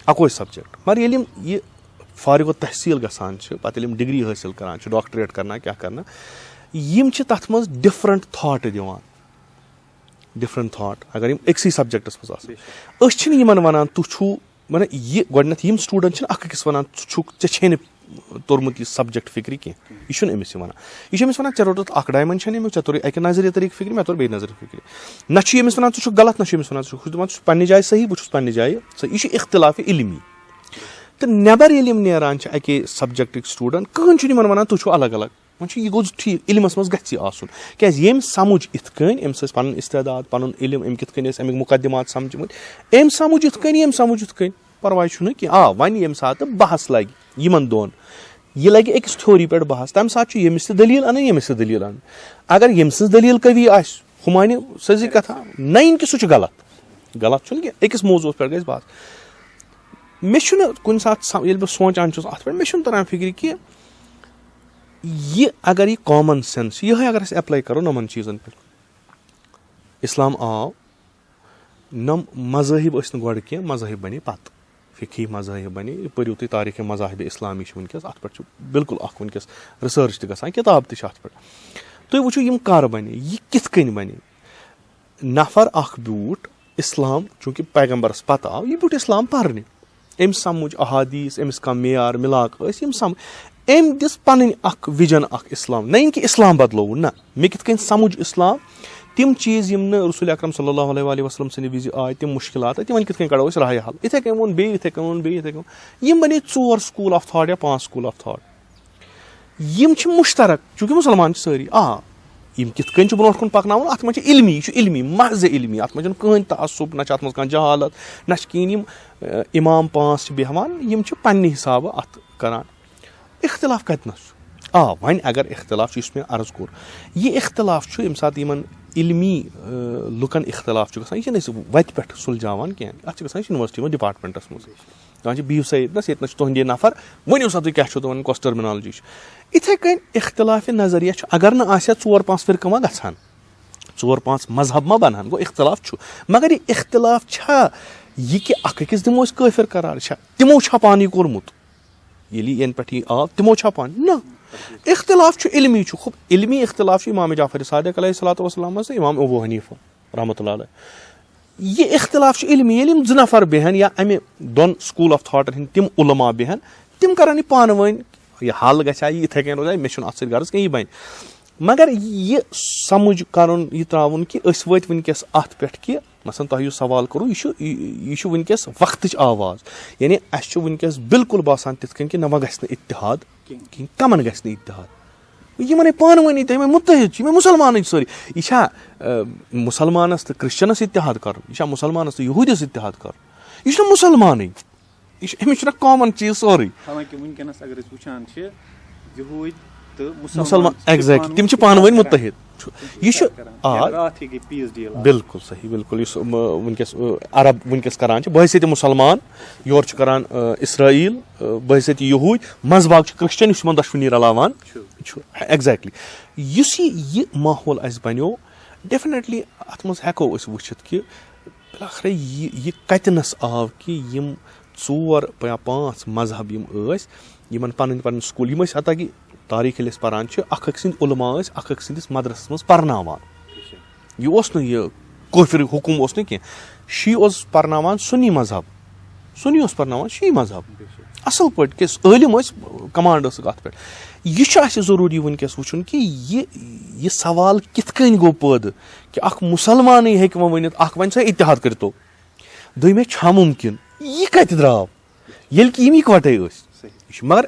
اکوے subject، مگر ییٚلہِ یِم یہِ فارغ التحصیل گژھان چھِ، پتہٕ ییٚلہِ یِم degree حٲصِل کران چھِ، doctorate کرنا کیٛاہ کرنا، یِم چھِ تتھ منٛز different thought دِوان، different thought، اگر یِم أکسٕے subjectس منٛز آسن۔ أسۍ چھِنہٕ یِمن ونان، تُہۍ چھِو، مطلب، یہِ گۄڈٕنیتھ یِم student چھِنہٕ اکھ أکِس ونان، ژٕ چھُکھ، ژےٚ چھے نہٕ توٚرمُت یہِ subject فِکرِ کینٛہہ۔ یہِ چھُنہٕ أمِس یہِ ونان۔ یہِ چھُ أمِس ونان، ژےٚ روٚٹُتھ اکھ dimension اَمیُک، ژےٚ توٚرُے اَکہِ نظرِ طریٖقہٕ فِکرِ، مےٚ توٚر بیٚیہِ نظرِ فِکرِ۔ نہ چھُ یہِ أمِس ونان، ژٕ چھُکھ غلط، نہ چھُ أمِس ونان، ژٕ چھُکھ، چھُ دَپان، ژٕ چھُکھ پننہِ جایہِ صحیح، بہٕ چھُس پننہِ جایہِ صحیح۔ یہِ چھُ اختلاف علمی۔ تہٕ نٮ۪بر ییٚلہِ یِم نیران چھِ اَکے subjectٕکۍ student، کٕہٕنۍ چھُنہٕ یِمن ونان، تُہۍ چھِو الگ الگ۔ وۄنۍ چھُ یہِ گوٚو ٹھیٖک، علمس منٛز گژھِ یہِ آسُن۔ کیٛازِ ییٚمۍ سمجھ یِتھ کٔنۍ، أمِس ٲسۍ پنُن استعداد، پنُن علم، أمۍ کِتھ کٔنۍ ٲسۍ اَمِکۍ مقدمات سمجھمٕتۍ، أمۍ سمجھ یِتھ کٔنۍ، أمۍ سمجھ یِتھ کٔنۍ، پرواے چھُنہٕ کینٛہہ۔ آ، وۄنۍ ییٚمہِ ساتہٕ بحث لگہِ یِمن دۄن، یہِ لگہِ أکِس theory پٮ۪ٹھ بحث، تمہِ ساتہٕ چھُ ییٚمِس تہِ دٔلیٖل اَنٕنۍ، ییٚمِس تہِ دٔلیٖل اَنٕنۍ۔ اگر ییٚمۍ سٕنٛز دٔلیٖل قوی آسہِ، ہُمانہِ سٕنٛزٕے کتھا، نہ یِن کہِ سُہ چھُ غلط، غلط چھُنہٕ کینٛہہ، أکِس موضوعس پٮ۪ٹھ گژھِ بحث۔ مےٚ چھُنہٕ کُنہِ ساتہٕ سم-، ییٚلہِ بہٕ سونٛچان چھُس اَتھ پٮ۪ٹھ، مےٚ چھُنہٕ تران فِکرِ کہِ یہِ اگر یہِ common sense چھُ، یِہوٚے اگر أسۍ apply کَرو نَمَن چیٖزَن پٮ۪ٹھ، اِسلام آو، نَم مذٲہِب ٲسۍ نہٕ گۄڈٕ کینٛہہ، مذٲہِب بَنے پَتہٕ، فِقہی مذٲہِب بَنے، یہِ پٔرِو تُہۍ تاریٖخِ مذاہِب اِسلامی چھِ وٕنکٮ۪س، اَتھ پٮ۪ٹھ چھُ بالکل اَکھ وٕنکٮ۪س research تہِ گژھان، کِتاب تہِ چھِ اَتھ پٮ۪ٹھ۔ تُہۍ وٕچھِو یِم کَر بَنے، یہِ کِتھ کٔنۍ بَنے؟ نفر اکھ بیوٗٹھ اِسلام، چوٗنٛکہِ پیغمبرس پتہٕ آو یہِ بیوٗٹھ اِسلام پرنہِ، أمۍ سمجھ احادیث، أمِس کانٛہہ معیار مِلاک ٲسۍ، یِم سم-، أمۍ دِژ پنٕنۍ اکھ vision اکھ اِسلام، نہ یِم کہِ اِسلام بدلووُن، نہ، مےٚ کِتھ کٔنۍ سمجھ اِسلام، تِم چیٖز یِم نہٕ رسول اکرم صلی اللہ علیہ وآلہ وسلم سٕنٛدِ وِزِ آے، تِم مُشکِلات، تِمن کِتھ کٔنۍ کَڑو أسۍ راے حل؟ یِتھے کٔنۍ ووٚن بیٚیہِ، یِتھے کٔنۍ ووٚن بیٚیہِ، یِتھے کٔنۍ ووٚن۔ یِم بَنے ژور school of thought یا پانٛژھ school of thought۔ یِم چھِ مُشترک، چوٗنٛکہِ مُسلمان چھِ سٲری۔ آ، یِم کِتھ کٔنۍ چھِ برونٛٹھ کُن پَکناوُن، اَتھ منٛز چھِ علمی، یہِ چھُ علمی، محض علمی، اَتھ منٛز چھُنہٕ کٕہٕنۍ تعصب، نہ چھِ اَتھ منٛز کانٛہہ جہالت، نہ چھِ کِہیٖنۍ۔ یِم، اَ، اِمام پانٛژھ چھِ بیٚہوان، یِم چھِ پنٛنہِ حِسابہٕ اَتھ کَران۔ اختلاف کَتِنَس چھُ؟ آ، وۄنۍ اگر اختلاف چھُ، یُس مےٚ عرض کوٚر، یہِ اختلاف چھُ ییٚمہِ ساتہٕ یِمَن علمی، اَ، لُکَن اختلاف چھُ گژھان، یہِ چھِنہٕ أسۍ وَتہِ پٮ۪ٹھ سُلجاوان کینٛہہ، اَتھ چھِ گژھان یونیورسٹی منٛز، ڈپارٹمنٹَس منٛز۔ دَپان چھِ، "بِہِو سا ییٚتنَس، ییٚتنَس چھُ تُہُنٛد یہِ نفر، ؤنِو سا تُہۍ کیٛاہ چھُو دَپان، کۄس terminology چھِ؟" یِتھَے کٔنۍ اختلاف نظریہ چھُ، اگر نہٕ آسہِ ہا، ژور پانٛژھ فرقہٕ ما گژھٕ ہن، ژور پانٛژھ مذہب ما بنہٕ ہن، گوٚو اختلاف چھُ۔ مگر یہِ اختلاف چھا یہِ کہِ اکھ أکِس دِمو أسۍ کٲفر قرار؟ چھا تِمو چھا پانہٕ یہِ کوٚرمُت؟ ییٚلہِ یہِ یَنہٕ پٮ۪ٹھ یہِ آو، تِمو چھا پانہٕ؟ نہ۔ اختلاف چھُ علمی، چھُ خوب علمی اختلاف چھُ امام جعفر صادق علیہ الصلوۃ والسلام منٛز تہٕ امام ابو حنیفہ رحمۃ اللہ علیہ۔ یہِ اختلاف چھُ علمی، ییٚلہِ یِم زٕ نفر بیٚہن یا امہِ دۄن school of thoughtن ہٕنٛدۍ تِم علماء بیٚہن، تِم کرن یہِ پانہٕ ؤنۍ، یہِ حل گژھِ ہا، یہِ یِتھے کٔنۍ روزِ ہا، مےٚ چھُنہٕ اتھ سۭتۍ غرض کینٛہہ، یہِ بنہِ۔ مگر یہِ سمجھ کرُن، یہِ تراوُن کہِ أسۍ وٲتۍ وٕنکیٚس اتھ پٮ۪ٹھ کہِ مثلاً تۄہہِ یُس سوال کوٚروٕ، یہِ چھُ، یہِ، یہِ چھُ وٕنکیٚس وقتٕچ آواز، یعنی اسہِ چھُ وٕنکیٚس بالکل باسان تِتھ کٔنۍ کہِ نہ وۄنۍ گژھِ نہٕ اتحاد کِہیٖنۍ۔ کِہیٖنۍ، کمن گژھِ نہٕ اتحاد؟ یِمن ہے پانہٕ ؤنی تہِ، یِمے مُتحد چھِ، یِمے مُسلمانٕے چھِ سٲری۔ یہِ چھا، آ، مُسلمانس تہٕ کرسچنس اتحاد کرُن؟ یہِ چھا مُسلمانس تہٕ یہوٗدِس اتحاد کرُن؟ یہِ چھُنہ مُسلمانٕے۔ یہِ چھُ، أمِس چھُنہ common چیٖز سورُے۔ حالانکہ وٕنکیٚنس اگر أسۍ وٕچھان چھِ، یہوٗدۍ تہٕ مُسلمان مُسلمان، چھِ exactly، پانہٕ تِم چھِ ؤنۍ پانہٕ ؤنۍ اتحاد کران۔ مُتحد۔ تِم چھِ یہِ چھُ، اتحاد کران۔ آ، یا راتھ ہیٚکہِ peace deal آسِتھ۔ بالکل صحیح، بالکل۔ یُس، م-، وٕنکیٚس، آ، عرب وٕنکیٚس کران چھِ، بحیثیت مُسلمان، یورٕ چھُ کران، آ، اسرائیل، آ، بحیثیت یہوٗدۍ، منٛزباگ چھُ کرسچن، یُس یِمن دۄشوٕنی رلاوان چھُ۔ چھُ۔ Exactly۔ یُس یہِ، یہِ ماحول اَسہِ بنیو، definitely اتھ منٛز ہٮ۪کو أسۍ وٕچھِتھ کہِ بالآخرے یہِ، یہِ کتِنس آو کہِ یِم ژور یا پانٛژھ مذہب یِم ٲسۍ، یِمن پنٕنۍ پنٕنۍ school، یِم ٲسۍ حتیٰ کہِ تاریخ ییٚلہِ أسۍ پران چھِ، اکھ أکۍ سٕنٛدۍ علماء ٲسۍ اکھ أکۍ سٕنٛدِس مدرسس منٛز پرناوان۔ یہِ اوس نہٕ یہِ کٲفر حکم اوس نہٕ کینٛہہ۔ شیعہ اوس پرناوان سُنی مذہب، سُنی اوس پرناوان شیعہ مذہب۔ اصل پٲٹھۍ کِس عٲلم ٲسۍ، command ٲسٕکھ اتھ پٮ۪ٹھ۔ یہِ چھُ اسہِ ضروٗری وٕنکیٚس وٕچھُن کہِ یہِ، یہِ سوال کِتھ کٔنۍ گوٚو پٲدٕ کہِ اکھ مُسلمانٕے ہیٚکہِ وۄنۍ ؤنِتھ، اکھ وَنہِ سا اتحاد کٔرتو، دوٚیمہِ چھا مُمکِن؟ یہِ کتہِ درٛاو؟ ییٚلہِ کہِ یِم یِکوَٹَے ٲسۍ۔ صحیح۔ یہِ چھُ، مگر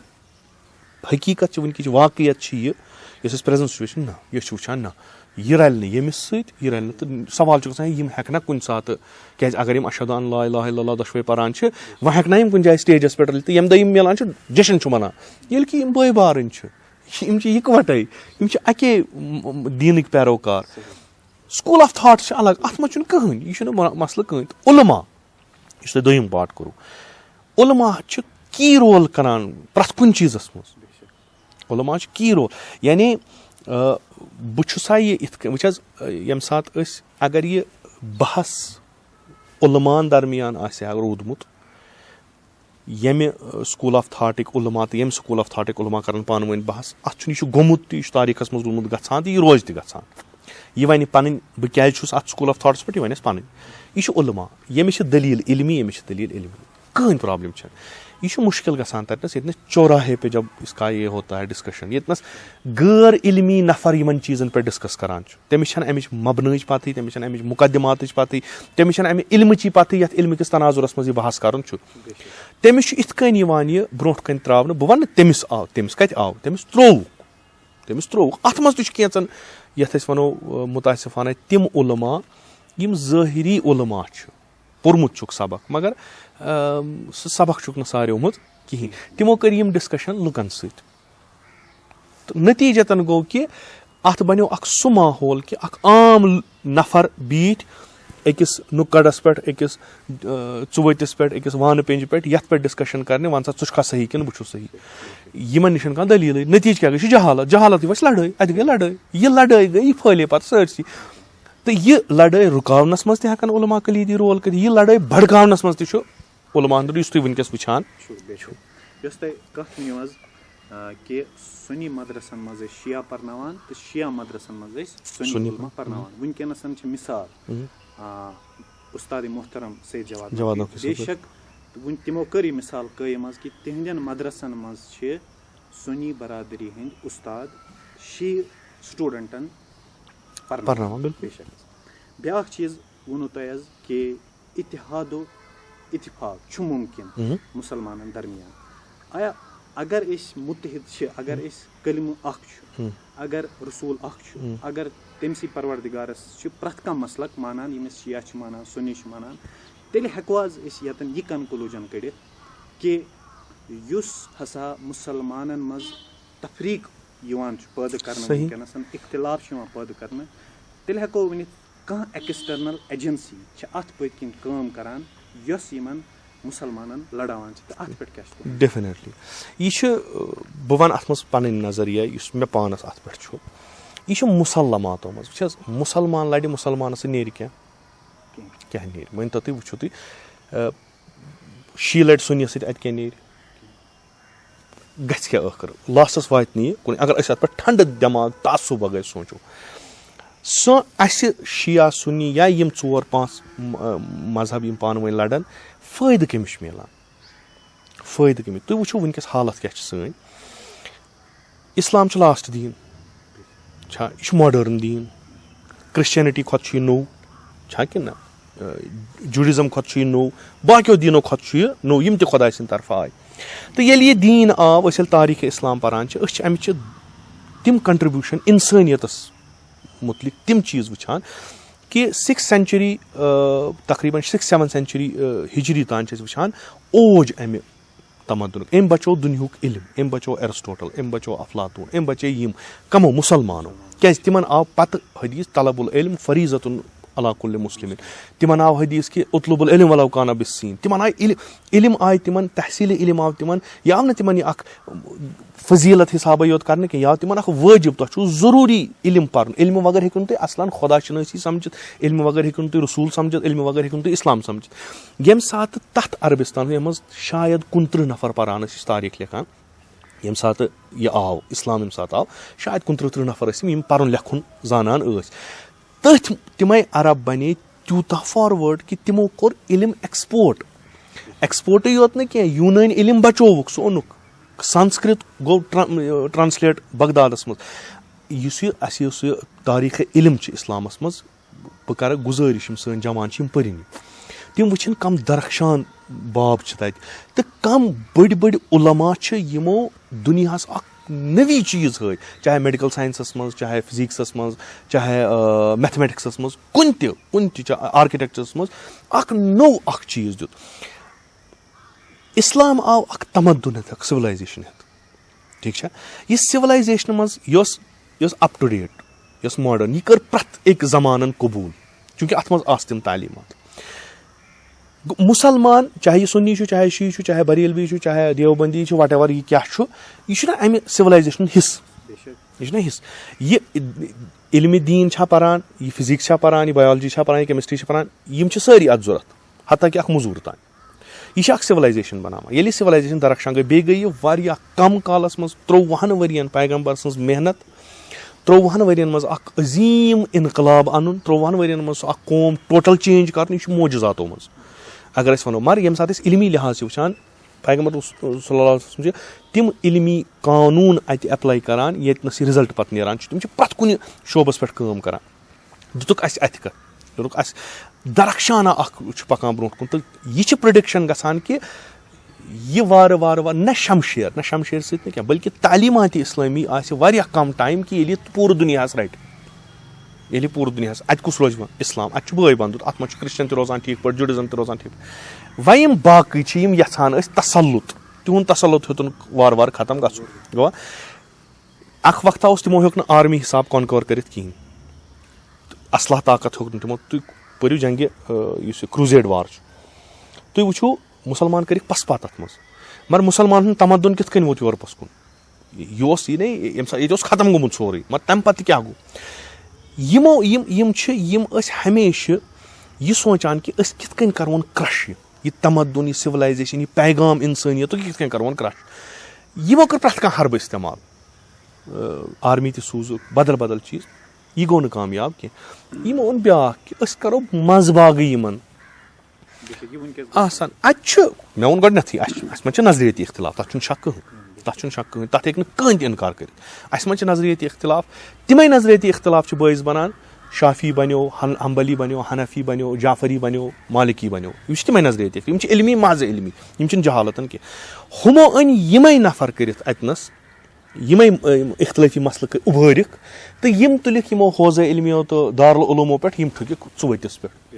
حقیٖقت چھِ وٕنکیٚچ واقعیت چھِ یہِ، یۄس أسۍ present situation، نہ، یہِ چھِ وٕچھان، نہ، یہِ رَلہِ نہٕ ییٚمِس سۭتۍ، یہِ رَلہِ نہٕ۔ تہٕ سوال چھُ گژھان، یِم ہٮ۪کنا کُنہِ ساتہٕ، کیٛازِ اگر یِم اشہد ان لا الہ الا اللہ دۄشوے پران چھِ، وۄنۍ ہٮ۪کنا یِم کُنہِ جایہِ stageس پٮ۪ٹھ رٔلِتھ؟ تہٕ ییٚمہِ دۄہ یِم میلان چھِ، جشن چھُ منان، ییٚلہِ کہِ یِم بٲے بارٕنۍ چھِ، یِم چھِ یِکوَٹَے، یِم چھِ اَکے، م، م، دیٖنٕکۍ پیروکار۔ School of thought چھِ الگ، اتھ منٛز چھُنہٕ کٕہٕنۍ، یہِ چھُنہٕ مہ-، مسلہٕ کٕہٕنۍ۔ تہٕ علماء، یُس تۄہہِ دوٚیِم part کوٚروٕ، علماء چھِ key role کران پرٛٮ۪تھ کُنہِ چیٖزس منٛز۔ علماء چھِ key role، یعنی، آ، بہٕ چھُسا یہِ یِتھ کٔنۍ، وٕچھ حظ، آ، ییٚمہِ ساتہٕ أسۍ، اگر یہِ بحث علماءن درمیان آسہِ ہا روٗدمُت، ییٚمہِ، آ، school of thoughtٕکۍ علماء تہٕ ییٚمہِ school of thoughtٕکۍ علماء کرن پانہٕ ؤنۍ بحث، اتھ چھُنہٕ، یہِ چھُ گوٚمُت تہٕ یہِ چھُ تاریخس منٛز روٗدمُت گژھان تہٕ یہِ روزِ تہِ گژھان۔ یہِ ونہِ پنٕنۍ، بہٕ کیازِ چھُس اتھ school of thoughtس پٮ۪ٹھ، یہِ ونہِ اسہِ پنٕنۍ۔ یہِ چھُ علماء، ییٚمِس چھِ دلیٖل علمی، ییٚمِس چھِ دلیٖل علمی۔ کٕہٕنۍ problem چھَنہٕ۔ یہِ چھُ مُشکِل گژھان تَتنَس، ییٚتنَس چوراہے پہ جب اس کا یہ ہوتا ہے discussion، ییٚتنَس غٲر علمی نفر یِمَن چیٖزَن پٮ۪ٹھ discuss کران چھُ، تٔمِس چھَنہٕ اَمِچ مبناہٕچ پَتہٕے، تٔمِس چھَنہٕ اَمِچ مقدماتٕچ پَتہٕے، تٔمِس چھَنہٕ اَمہِ علمٕچی پَتہٕے، یَتھ علمہٕ کِس تناظرَس منٛز یہِ بحث کرُن چھُ۔ تٔمِس چھُ اِتھ کٔنۍ یِوان یہِ برونٛٹھ کَنہِ ترٛاونہٕ، بہٕ وَنہٕ نہٕ تٔمِس آو، تٔمِس کَتہِ آو، تٔمِس ترٛوو۔ تٔمِس ترٛووُکھ۔ اَتھ منٛز تہِ چھُ کینٛژَن، یَتھ أسۍ وَنو، مُتاسِفانہ، تِم علماء یِم ظٲہری علماء چھِ، پوٚرمُت چھُکھ سبق، مگر، آم، سُہ سبق چھُکھ نہٕ ساریومُت کِہیٖنۍ۔ تِمو کٔرۍ یِم discussion لُکن سۭتۍ۔ تہٕ نتیٖجتاً گوٚو کہِ اَتھ بنیو اکھ سُہ ماحول کہِ اکھ عام نفر بیٖٹھۍ أکِس نُکڑس پٮ۪ٹھ، أکِس، آ، ژُؤتِس پٮ۪ٹھ، أکِس وانہٕ پیٚنجہِ پٮ۪ٹھ، یَتھ پٮ۪ٹھ discussion کرنہِ، وَن سا، ژٕ چھُکھا صحیح کِنہٕ بہٕ چھُس صحیح۔ یِمن نِش چھَنہٕ کانٛہہ دٔلیٖلٕے۔ نتیٖجہٕ کیٛاہ گٔے؟ یہِ چھِ جہالت۔ جہالتٕے وَسہِ لڑٲے۔ اَتہِ گٔے لڑٲے۔ یہِ لڑٲے گٔے، یہِ پھٔہلے پتہٕ سٲرسٕے۔ تہٕ یہِ لڑٲے رُکاونس منٛز تہِ ہٮ۪کن علماء کلیدی role کٔرِتھ، یہِ لڑٲے بڑکاونس منٛز تہِ چھُ علماء ہُنٛد، یُس تُہۍ وٕنکیٚس وٕچھان چھُو۔ چھُ، بے چھُ۔ یۄس تۄہہِ کتھ ؤنِو حظ، آ، کہِ سُنی مدرسن منٛز ٲسۍ شیعہ پرناوان تہٕ شیعہ مدرسن منٛز ٲسۍ سُنی سُنی۔ علماء پرناوان۔ وٕنکیٚنس چھِ مثال، مہم۔ آ، استاد محترم سید جواد جواد نقوی۔ نقوی بے صٲب۔ شک، تہٕ وٕنۍ تِمو کٔر یہِ مثال قٲیِم حظ کہِ تِہنٛدٮ۪ن مدرسن منٛز چھِ سُنی برادری ہٕنٛدۍ استاد شیعہ studentن پرناوان۔ پرناوان، بِلکُل۔ بے شک حظ۔ بیٛاکھ چیٖز ووٚنوٕ تۄہہِ حظ کہِ اتحاد و اتفاق چھُ مُمکِن مہم۔ مُسلمانن درمیان۔ آیا اگر أسۍ مُتحد چھِ، اگر أسۍ کلمہٕ اکھ چھُ، ہم۔ اگر رسول اکھ چھُ، ہم۔ اگر تٔمسٕے پروردگارس چھِ پرٛٮ۪تھ کانٛہہ مسلک مانان، یِم أسۍ شیعہ چھِ مانان، سُنی چھِ مانان، تیٚلہِ ہٮ۪کو حظ أسۍ ییٚتٮ۪ن یہِ کنکلوجن کٔڑِتھ کہِ یُس ہسا مُسلمانن منٛز تفریق یِوان چھُ پٲدٕ کرنہٕ صحیح۔ وٕنکیٚنس، اختلاف چھُ یِوان پٲدٕ کرنہٕ، تیٚلہِ ہٮ۪کو ؤنِتھ کانٛہہ ایکسٹرنل ایجنسی چھِ اتھ پٔتۍ کِنۍ کٲم کران یۄس یِمن مُسلمانن لڑاوان چھِ، تہٕ اتھ پٮ۪ٹھ کیٛاہ چھُ تُہُنٛد؟ ڈیفینیٹلی۔ یہِ چھُ، اہ، بہٕ وَنہٕ اَتھ منٛز پَنٕنۍ نظریہ، یُس مےٚ پانَس اَتھ پٮ۪ٹھ چھُ۔ یہِ چھُ مُسلماتو منٛز۔ وٕچھ حظ، مُسلمان لَڑِ مُسلمانَس سۭتۍ، نیرِ کیٛاہ؟ کینٛہہ۔ کیٛاہ نیرِ؟ مٲنۍ تو تُہۍ، وٕچھِو تُہۍ، اہ، شیعہ لَڑِ سُنیَس سۭتۍ، اَتہِ کیٛاہ نیرِ؟ گژھِ کیٛاہ ٲخٕر؟ لاسٹَس واتہِ نہٕ یہِ کُنہِ، اگر أسۍ اَتھ پٮ۪ٹھ ٹھنٛڈٕ دٮ۪ماغ، تعصُب بغٲر سونٛچو۔ سُہ اَسہِ شیعہ سُنی یا یِم ژور پانٛژھ م-، مذہب یِم پانہٕ ؤنۍ لَڑَن، فٲیدٕ کٔمِس چھُ مِلان؟ فٲیدٕ کٔمِس؟ تُہۍ وٕچھِو وٕنکیٚس حالت کیٛاہ چھِ سٲنۍ۔ اِسلام چھُ لاسٹ دیٖن، چھا؟ یہِ چھُ ماڈٲرٕن دیٖن۔ کرسچینٹی کھۄتہٕ چھُ یہِ نوٚو، چھا کِنہٕ نہ؟ جُڈِزم کھۄتہٕ چھُ یہِ نوٚو، باقیو دیٖنو کھۄتہٕ چھُ یہِ نوٚو، یِم تہِ خۄداے سٕنٛدِ طرفہٕ آے۔ تہٕ ییٚلہِ یہِ دیٖن آو، أسۍ ییٚلہِ تاریٖخ اِسلام پَران چھِ، أسۍ چھِ اَمِچہِ تِم کنٹریبیوٗشن اِنسٲنیتَس مُتعلِق تِم چیٖز وٕچھان کہِ سِکِس سینچری، تقریٖباً سِکِس سیوَن سینچری ہِجری تام چھِ أسۍ وٕچھان اوج اَمہِ تمدنُک۔ أمۍ بچوو دُنیہُک علم، أمۍ بچوو ایرسٹوٹل، أمۍ بچوو افلاطون، أمۍ بچے یِم کمو؟ مُسلمانو۔ کیازِ؟ تِمن آو پتہٕ حدیث طلب العلم فریضۃ علی کل مسلمین۔ تِمن آو حدیث کہِ اطلب العلم ولو کان بالصین۔ تِمن آیہِ علم، علم آیہِ تِمن، تحصیل علم آو تِمن۔ یہِ آو نہٕ تِمن یہِ اکھ فضیلت حسابے یوت کرنہٕ کینٛہہ، یہِ آو تِمن اکھ وٲجب، تۄہہِ چھُو ضروٗری علم پرُن۔ علمہٕ وغٲر ہیٚکِو نہٕ تُہۍ اصلاً خدا شنٲسی سمجھِتھ، علمہٕ وغٲر ہیٚکِو نہٕ تُہۍ رسول سمجھِتھ، علمہٕ وغٲر ہیٚکِو نہٕ تُہۍ اسلام سمجھِتھ۔ ییٚمہِ ساتہٕ تَتھ عربستانَس منٛز شاید کُنترٕہ نفر پران ٲسۍ، یہِ چھِ تاریٖخ لیکھان، ییٚمہِ ساتہٕ یہِ آو، اِسلام ییٚمہِ ساتہٕ آو، شاید کُنترٕہ ترٕہ نفر ٲسۍ یِم، یِم پَرُن لیکھُن زانان ٲسۍ۔ تٔتھۍ تِمَے عرب بنے تیوٗتاہ فاروٲڈ کہِ تِمو کوٚر علم ایکسپورٹ۔ ایکسپورٹٕے یوت نہٕ کینٛہہ، یوٗنٲنۍ علم بچووُکھ، سُہ اوٚنُکھ۔ سنسکرت گوٚو ٹرا-، ٹرانسلیٹ بغدادَس منٛز۔ یُس یہِ اَسہِ، یُس یہِ تاریٖخ علم چھِ اِسلامَس منٛز، بہٕ کرٕ گُزٲرِش، یِم سٲنۍ جوان چھِ، یِم پٔرِن یہِ۔ تِم وٕچھِن کم درخشان باب چھِ تَتہِ، تہٕ کم بٔڑۍ بٔڑۍ علماء چھِ، یِمو دُنیاہَس اکھ نٔوی چیٖز ہٲوۍ، چاہے میڈیکل ساینسَس منٛز، چاہے فزکسَس منٛز، چاہے، آ، میتھمیٹکسَس منٛز، کُنہِ تہِ، کُنہِ تہِ، چاہے آرکیٹیکچرَس منٛز، اکھ نوٚو اکھ چیٖز دیُت۔ اسلام آو اکھ تمدُن ہیٚتھ، اکھ سِولایزیشن ہیٚتھ۔ ٹھیٖک چھا؟ یہِ سِولایزیشنہِ منٛز یۄس، یۄس اپ ٹو ڈیٹ، یۄس ماڈٲرن، یہِ کٔر پرٛٮ۪تھ أکۍ زمانن قبوٗل، چوٗنٛکہِ اتھ منٛز آسہٕ تِم تعلیٖمات۔ گوٚو، مُسلمان، چاہے یہِ سُنی چھُ، چاہے شیعہ چھُ، چاہے بریلوی چھُ، چاہے دیوبندی چھُ، وٹ ایور یہِ کیٛاہ چھُ، یہِ چھُنہ امہِ سِولایزیشنُک حصہٕ۔ بے شک۔ یہِ چھُنہ حصہٕ۔ یہِ علمِ دیٖن چھا پران، یہِ فزکس چھا پران، یہِ بایولجی چھا پران، یہِ کیمسٹری چھا پران، یِم چھِ سٲری اتھ ضوٚرتھ، حتیٰ کہِ اکھ مٔزوٗر تام۔ یہِ چھِ اکھ سِولایزیشن بناوان۔ ییٚلہِ یہِ سِولایزیشن درخشان گٔے، بیٚیہِ گٔے یہِ واریاہ کم کالس منٛز، ترٛۆوُہن ؤرین پیغمبر سٕنٛز محنت، ترٛۆوُہن ؤرین منٛز اکھ عظیٖم انقلاب انُن، ترٛۆوُہن ؤرین منٛز سُہ اکھ قوم ٹوٹل چینج کرُن، یہِ چھُ معجزاتو منٛز۔ اگر أسۍ ونو، مگر ییٚمہِ ساتہٕ أسۍ علمی لحاظ چھِ وٕچھان، پیغمبر رسول صلی اللہ علیہ وسلم چھِ تِم علمی قانوٗن اتہِ اپلاے کران، ییٚتہِ نَس یہِ رِزلٹ پتہٕ نیران چھُ، تِم چھِ پرٛٮ۪تھ کُنہِ شعبس پٮ۪ٹھ کٲم کران۔ دِتُکھ اَسہِ اَتھِ کَتھ، دوٚپُکھ، اَسہِ درخشانہ اکھ چھُ پکان برونٛٹھ کُن، تہٕ یہِ چھِ پرڈکشن گژھان کہِ یہِ وارٕ وارٕ وارٕ نہ شمشیر، نہ شمشیر سۭتۍ نہٕ کینٛہہ، بلکہِ تعلیٖمات اسلٲمی آسہِ واریاہ کم ٹایم کہِ ییٚلہِ یہِ پوٗرٕ دُنیاہس رٹہِ، ییٚلہِ یہِ پوٗرٕ دُنیاہس، اتہِ کُس روزِ وۄنۍ اسلام؟ اتہِ چھُ بٲے بندُت، اتھ منٛز چھُ کرسچن تہِ روزان ٹھیٖک پٲٹھۍ، جُڈِزم تہِ روزان ٹھیٖک پٲٹھۍ۔ وۄنۍ یِم باقٕے چھِ، یِم یژھان ٲسۍ تسلط، تِہُنٛد تسلط ہیوٚتُن وارٕ وارٕ ختم گژھُن۔ گوٚوا؟ اکھ وقتہ اوس، تِمو ہیوٚک نہٕ آرمی حساب کانکور کٔرِتھ کِہینۍ۔ تہٕ اسلحہ طاقت ہیوٚک نہٕ تِمو۔ تُہۍ پٔرِو جنگہِ، آ، یُس یہِ کروزیڈ وار چھُ، تُہۍ وٕچھِو، مُسلمان کٔرِکھ پسپا تتھ منٛز۔ مگر مُسلمان ہُنٛد تمدُن کِتھ کٔنۍ ووت یورپس کُن؟ یہِ اوس یہِ نے، ییٚمہِ ساتہٕ ییٚتہِ اوس ختم گوٚمُت سورُے، مگر تمہِ پتہٕ تہِ کیٛاہ گوٚو؟ یِمو، یِم، یِم چھِ، یِم ٲسۍ ہمیشہِ یہِ سونٛچان کہِ أسۍ کِتھ کٔنۍ کرون کرش یہِ، یہِ تمدُن، یہِ سِولایزیشن، یہِ پیغام انسٲنیتُک، یہِ کِتھ کٔنۍ کرون کرش۔ یِمو کٔر پرٛٮ۪تھ کانٛہہ حربہٕ استعمال۔ آرمی تہِ سوٗزُکھ، بدل بدل چیٖز، یہِ گوٚو نہٕ کامیاب کینٛہہ۔ یِمو اوٚن بیٛاکھ کہِ أسۍ کرو منٛزباگٕے یِمن۔ بے شک، یہِ وٕنکیٚس آسان۔ اَتہِ چھُ، مےٚ ووٚن گۄڈٕنٮ۪تھٕے، اَسہِ چھُ، اَسہِ منٛز چھِ نظریٲتی اختلاف، تَتھ چھُنہٕ شک کٕہٕنۍ، تَتھ چھُنہٕ شک کٕہٕنۍ، تَتھ ہیٚکہِ نہٕ کٕہٕنۍ تہِ اِنکار کٔرِتھ۔ اَسہِ منٛز چھِ نظریٲتی اختلاف، تِمَے نظریٲتی اختلاف چھِ بٲعث بَنان شافعی بنیو، حن-، حنبلی بنیو، حنفی بنیو، جعفری بنیو، مالکی بنیو۔ یِم چھِ تِمے نظریتٕکۍ، یِم چھِ علمی، محض علمی، یِم چھِنہٕ جہالتن کینٛہہ۔ ہُمو أنۍ یِمے نفر کٔرِتھ اَتنَس، یِمے، أم، اختلٲفی مسلہٕ کٔرۍ اُبھٲرِکھ، تہٕ یِم تُلِکھ یِمو حوزے علمیو تہٕ دارالعلومو پٮ۪ٹھ، یِم تھٔکِکھ ژُوَتِس پٮ۪ٹھ۔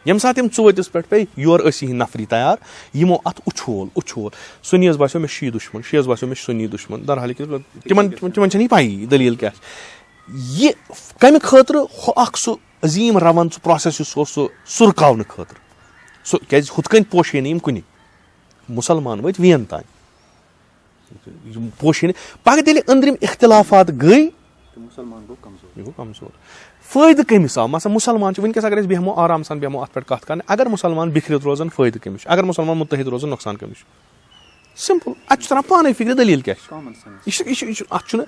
ییٚمہِ ساتہٕ یِم ژُوَتِس پٮ۪ٹھ پیٚیہِ، یورٕ ٲسۍ یِہِنٛدۍ نفری تیار، یِمو اَتھ اُچھول، اُچھول۔ سُنیَس باسیو مےٚ شیعہ دُشمن، شیعس باسیو مےٚ سُنی دُشمن، درحالہِ کہِ تِمن، تِمن چھَنہٕ یہِ پَیی دٔلیٖل کیٛاہ چھِ۔ یہِ کَمہِ خٲطرٕ؟ ہُہ اَکھ سُہ عظیٖم روَن، سُہ process یُس اوس سُہ سُرکاونہٕ خٲطرٕ۔ سُہ کیٛازِ ہُتھ کٔنۍ پوشے نہٕ یِم کُنہِ۔ مُسلمان وٲتۍ وین تام۔ یِم پوشے نہٕ۔ پَگہٕ تیٚلہِ أنٛدرِم اختلافات گٔے، تہٕ مُسلمان گوٚو کمزور۔ یہِ گوٚو کمزور۔ فٲیدٕ کٔمِس آو؟ مثلاً مُسلمان چھِ وٕنکیٚس، اگر أسۍ بیٚہمو آرام سان، بیٚہمو اَتھ پٮ۪ٹھ کَتھ کَرنہِ، اگر مُسلمان بِکھرِتھ روزن، فٲیدٕ کٔمِس چھُ؟ اگر مُسلمان مُتحد روزن، نۄقصان کٔمِس چھُ؟ Simple۔ اَتہِ چھُ تران پانَے فِکرِ دٔلیٖل کیٛاہ چھِ۔ Common sense۔ یہِ چھُ، یہِ چھُ، یہِ چھُ، اَتھ چھُنہٕ،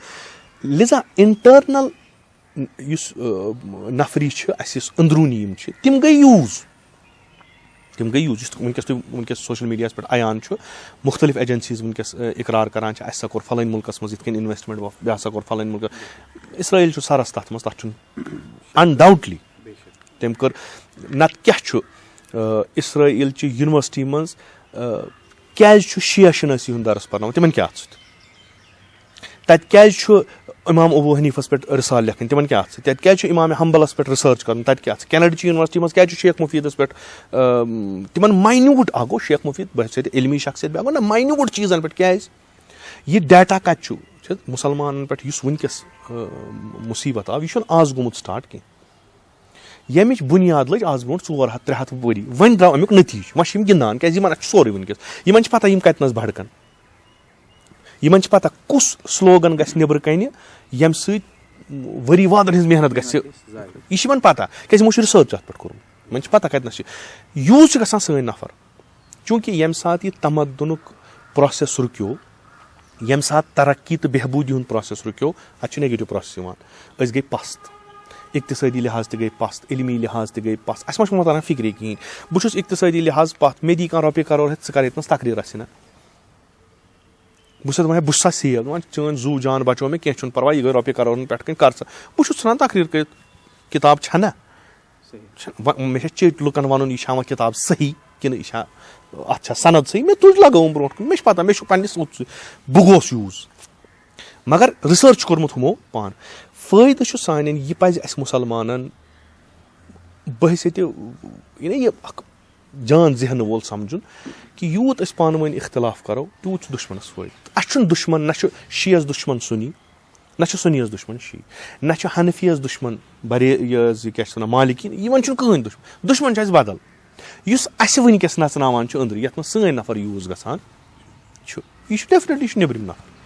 لِذا internal یُس، آ، نفری چھِ، اَسہِ یُس أنٛدروٗنی یِم چھِ، تِم گٔے use۔ تِم گٔے use۔ یُس وٕنکیٚس تُہۍ، وٕنکیٚس social mediaہَس پٮ۪ٹھ عیان چھُ، مُختٔلِف agencies وٕنکیٚس، آ، اقرار کران چھِ، اَسہِ ہسا کوٚر فلٲنۍ مُلکَس منٛز یِتھ کٔنۍ investment، بیٚیہِ ہسا کوٚر فلٲنۍ مُلکَس۔ اسرائیل چھُ سرَس تَتھ منٛز، تَتھ چھُنہٕ undoubtedly۔ تٔمۍ کٔر، نَتہٕ کیٛاہ چھُ، آ، اسرائیل چہِ university منٛز، آ، کیٛازِ چھُ شیعہ شنٲسی ہُنٛد درس پرناوان؟ تِمن کیٛاہ اَتھ سۭتۍ؟ تَتہِ کیٛازِ چھُ امام ابو حنیفس پٮ۪ٹھ رسالہٕ لیکھٕنۍ؟ تِمن کیٛاہ اَتھ سۭتۍ؟ تَتہِ کیٛازِ چھُ امام حنبلس پٮ۪ٹھ research کرُن؟ تَتہِ کیٛاہ اَتھ سۭتۍ؟ کینیڈا چہِ university منٛز کیٛازِ چھُ شیخ مفیدس پٮ۪ٹھ، آم، تِمن minute، اکھ گوٚو شیخ مفید، بہٕ ہیٚکہٕ سۭتۍ علمی شخصیت بیٛاکھ گوٚو، نہ، minute چیٖزن پٮ۪ٹھ کیٛازِ؟ یہِ data کَتہِ چھُ؟ چھِ مُسلمانن پٮ۪ٹھ یُس وٕنکیٚس، آ، مُصیبت آو، یہِ چھُنہٕ آز گوٚمُت start کینٛہہ۔ ییٚمِچ بُنیاد لٔج آز برونٛٹھ ژور ہَتھ، ترٛےٚ ہَتھ ؤری۔ وۄنۍ درٛاو اَمیُک نٔتیٖجہٕ، وۄنۍ چھِ یِم گِنٛدان، کیٛازِ یِمن اَتھ چھُ سورُے وٕنکیٚس۔ یِمن چھِ پتہ یِم کَتہِ نَس بَڑکَن۔ یِمن چھِ پتہ کُس slogan گژھِ نیٚبرٕ کَنہِ، ییٚمہِ سۭتۍ ؤری وادن ہٕنٛز محنت گژھِ۔ یہِ چھِ یِمن پتہ، کیٛازِ یِمو چھُ research اَتھ پٮ۪ٹھ کوٚرمُت۔ یِمن چھِ پتہ کَتہِ نَس چھِ۔ Use چھِ گژھان سٲنۍ نفر۔ چوٗنٛکہِ ییٚمہِ ساتہٕ یہِ تمدنُک process رُکیو، ییٚمہِ ساتہٕ ترقی تہٕ بہبوٗدی ہُنٛد process رُکیو، اَتہِ چھُ negative process یِوان۔ أسۍ گٔے پَست، اقتصٲدی لحاظ تہِ گٔے پَست، علمی لحاظ تہِ گٔے پَست۔ اَسہِ ما چھُ وۄنۍ تران فِکرے کِہیٖنۍ۔ بہٕ چھُس اقتصٲدی لحاظ پَتھ، مےٚ دی کانٛہہ رۄپیہِ کَرور ہٮ۪تھ، ژٕ کَر ییٚتہِ نَس تقریٖر اَسہِ نہ۔ بہٕ چھُس دَپان، ہے، بہٕ چھُسا sale؟ دَپان، چٲنۍ زُو جان بَچو مےٚ، کینٛہہ چھُنہٕ پَرواے، یہِ گٔے رۄپیہِ کَرورَن پٮ۪ٹھ کَنۍ، کَر ژٕ۔ بہٕ چھُس ژھٕنان تقریٖر کٔرِتھ، کِتاب چھَنہ؟ چھَ-، وۄنۍ مےٚ چھا چیٚٹۍ لُکَن وَنُن، یہِ چھا وۄنۍ کِتاب صحیح کِنہٕ یہِ چھا، اَتھ چھا سند صحیح؟ مےٚ تُج لگٲوٕم برونٛٹھ کُن، مےٚ چھِ پَتہ، مےٚ چھُ پنٛنِس اوٚت سُہ، بہٕ گوس use۔ مگر research چھُ کوٚرمُت ہُمو پانہٕ۔ فٲیدٕ چھُ سانٮ۪ن، یہِ پَزِ اَسہِ مُسلمانَن بحیثیتِ، یعنی یہِ اَکھ جان ذہن وول سَمجھُن کہِ یوٗت أسۍ پانہٕ ؤنۍ اختلاف کَرو، تیوٗت چھُ دُشمَنَس فٲیدٕ۔ اَسہِ چھُنہٕ دُشمَن، نہ چھُ شیعس دُشمَن سُنی، نہ چھُ سُنیَس دُشمَن شیعہ، نہ چھُ حنفیَس دُشمَن بَرے-، یہِ حظ، یہِ کیٛاہ چھِ وَنان، مالکی، یِمَن چھُنہٕ کٕہٕنۍ دُشمَن۔ دُشمَن چھُ اَسہِ بدل۔ یُس اَسہِ وٕنکیٚس نَژناوان چھُ أنٛدرٕ، یَتھ منٛز سٲنۍ نفر use گژھان چھُ، یہِ چھُ definitely، یہِ چھُ نیٚبرِم نفر۔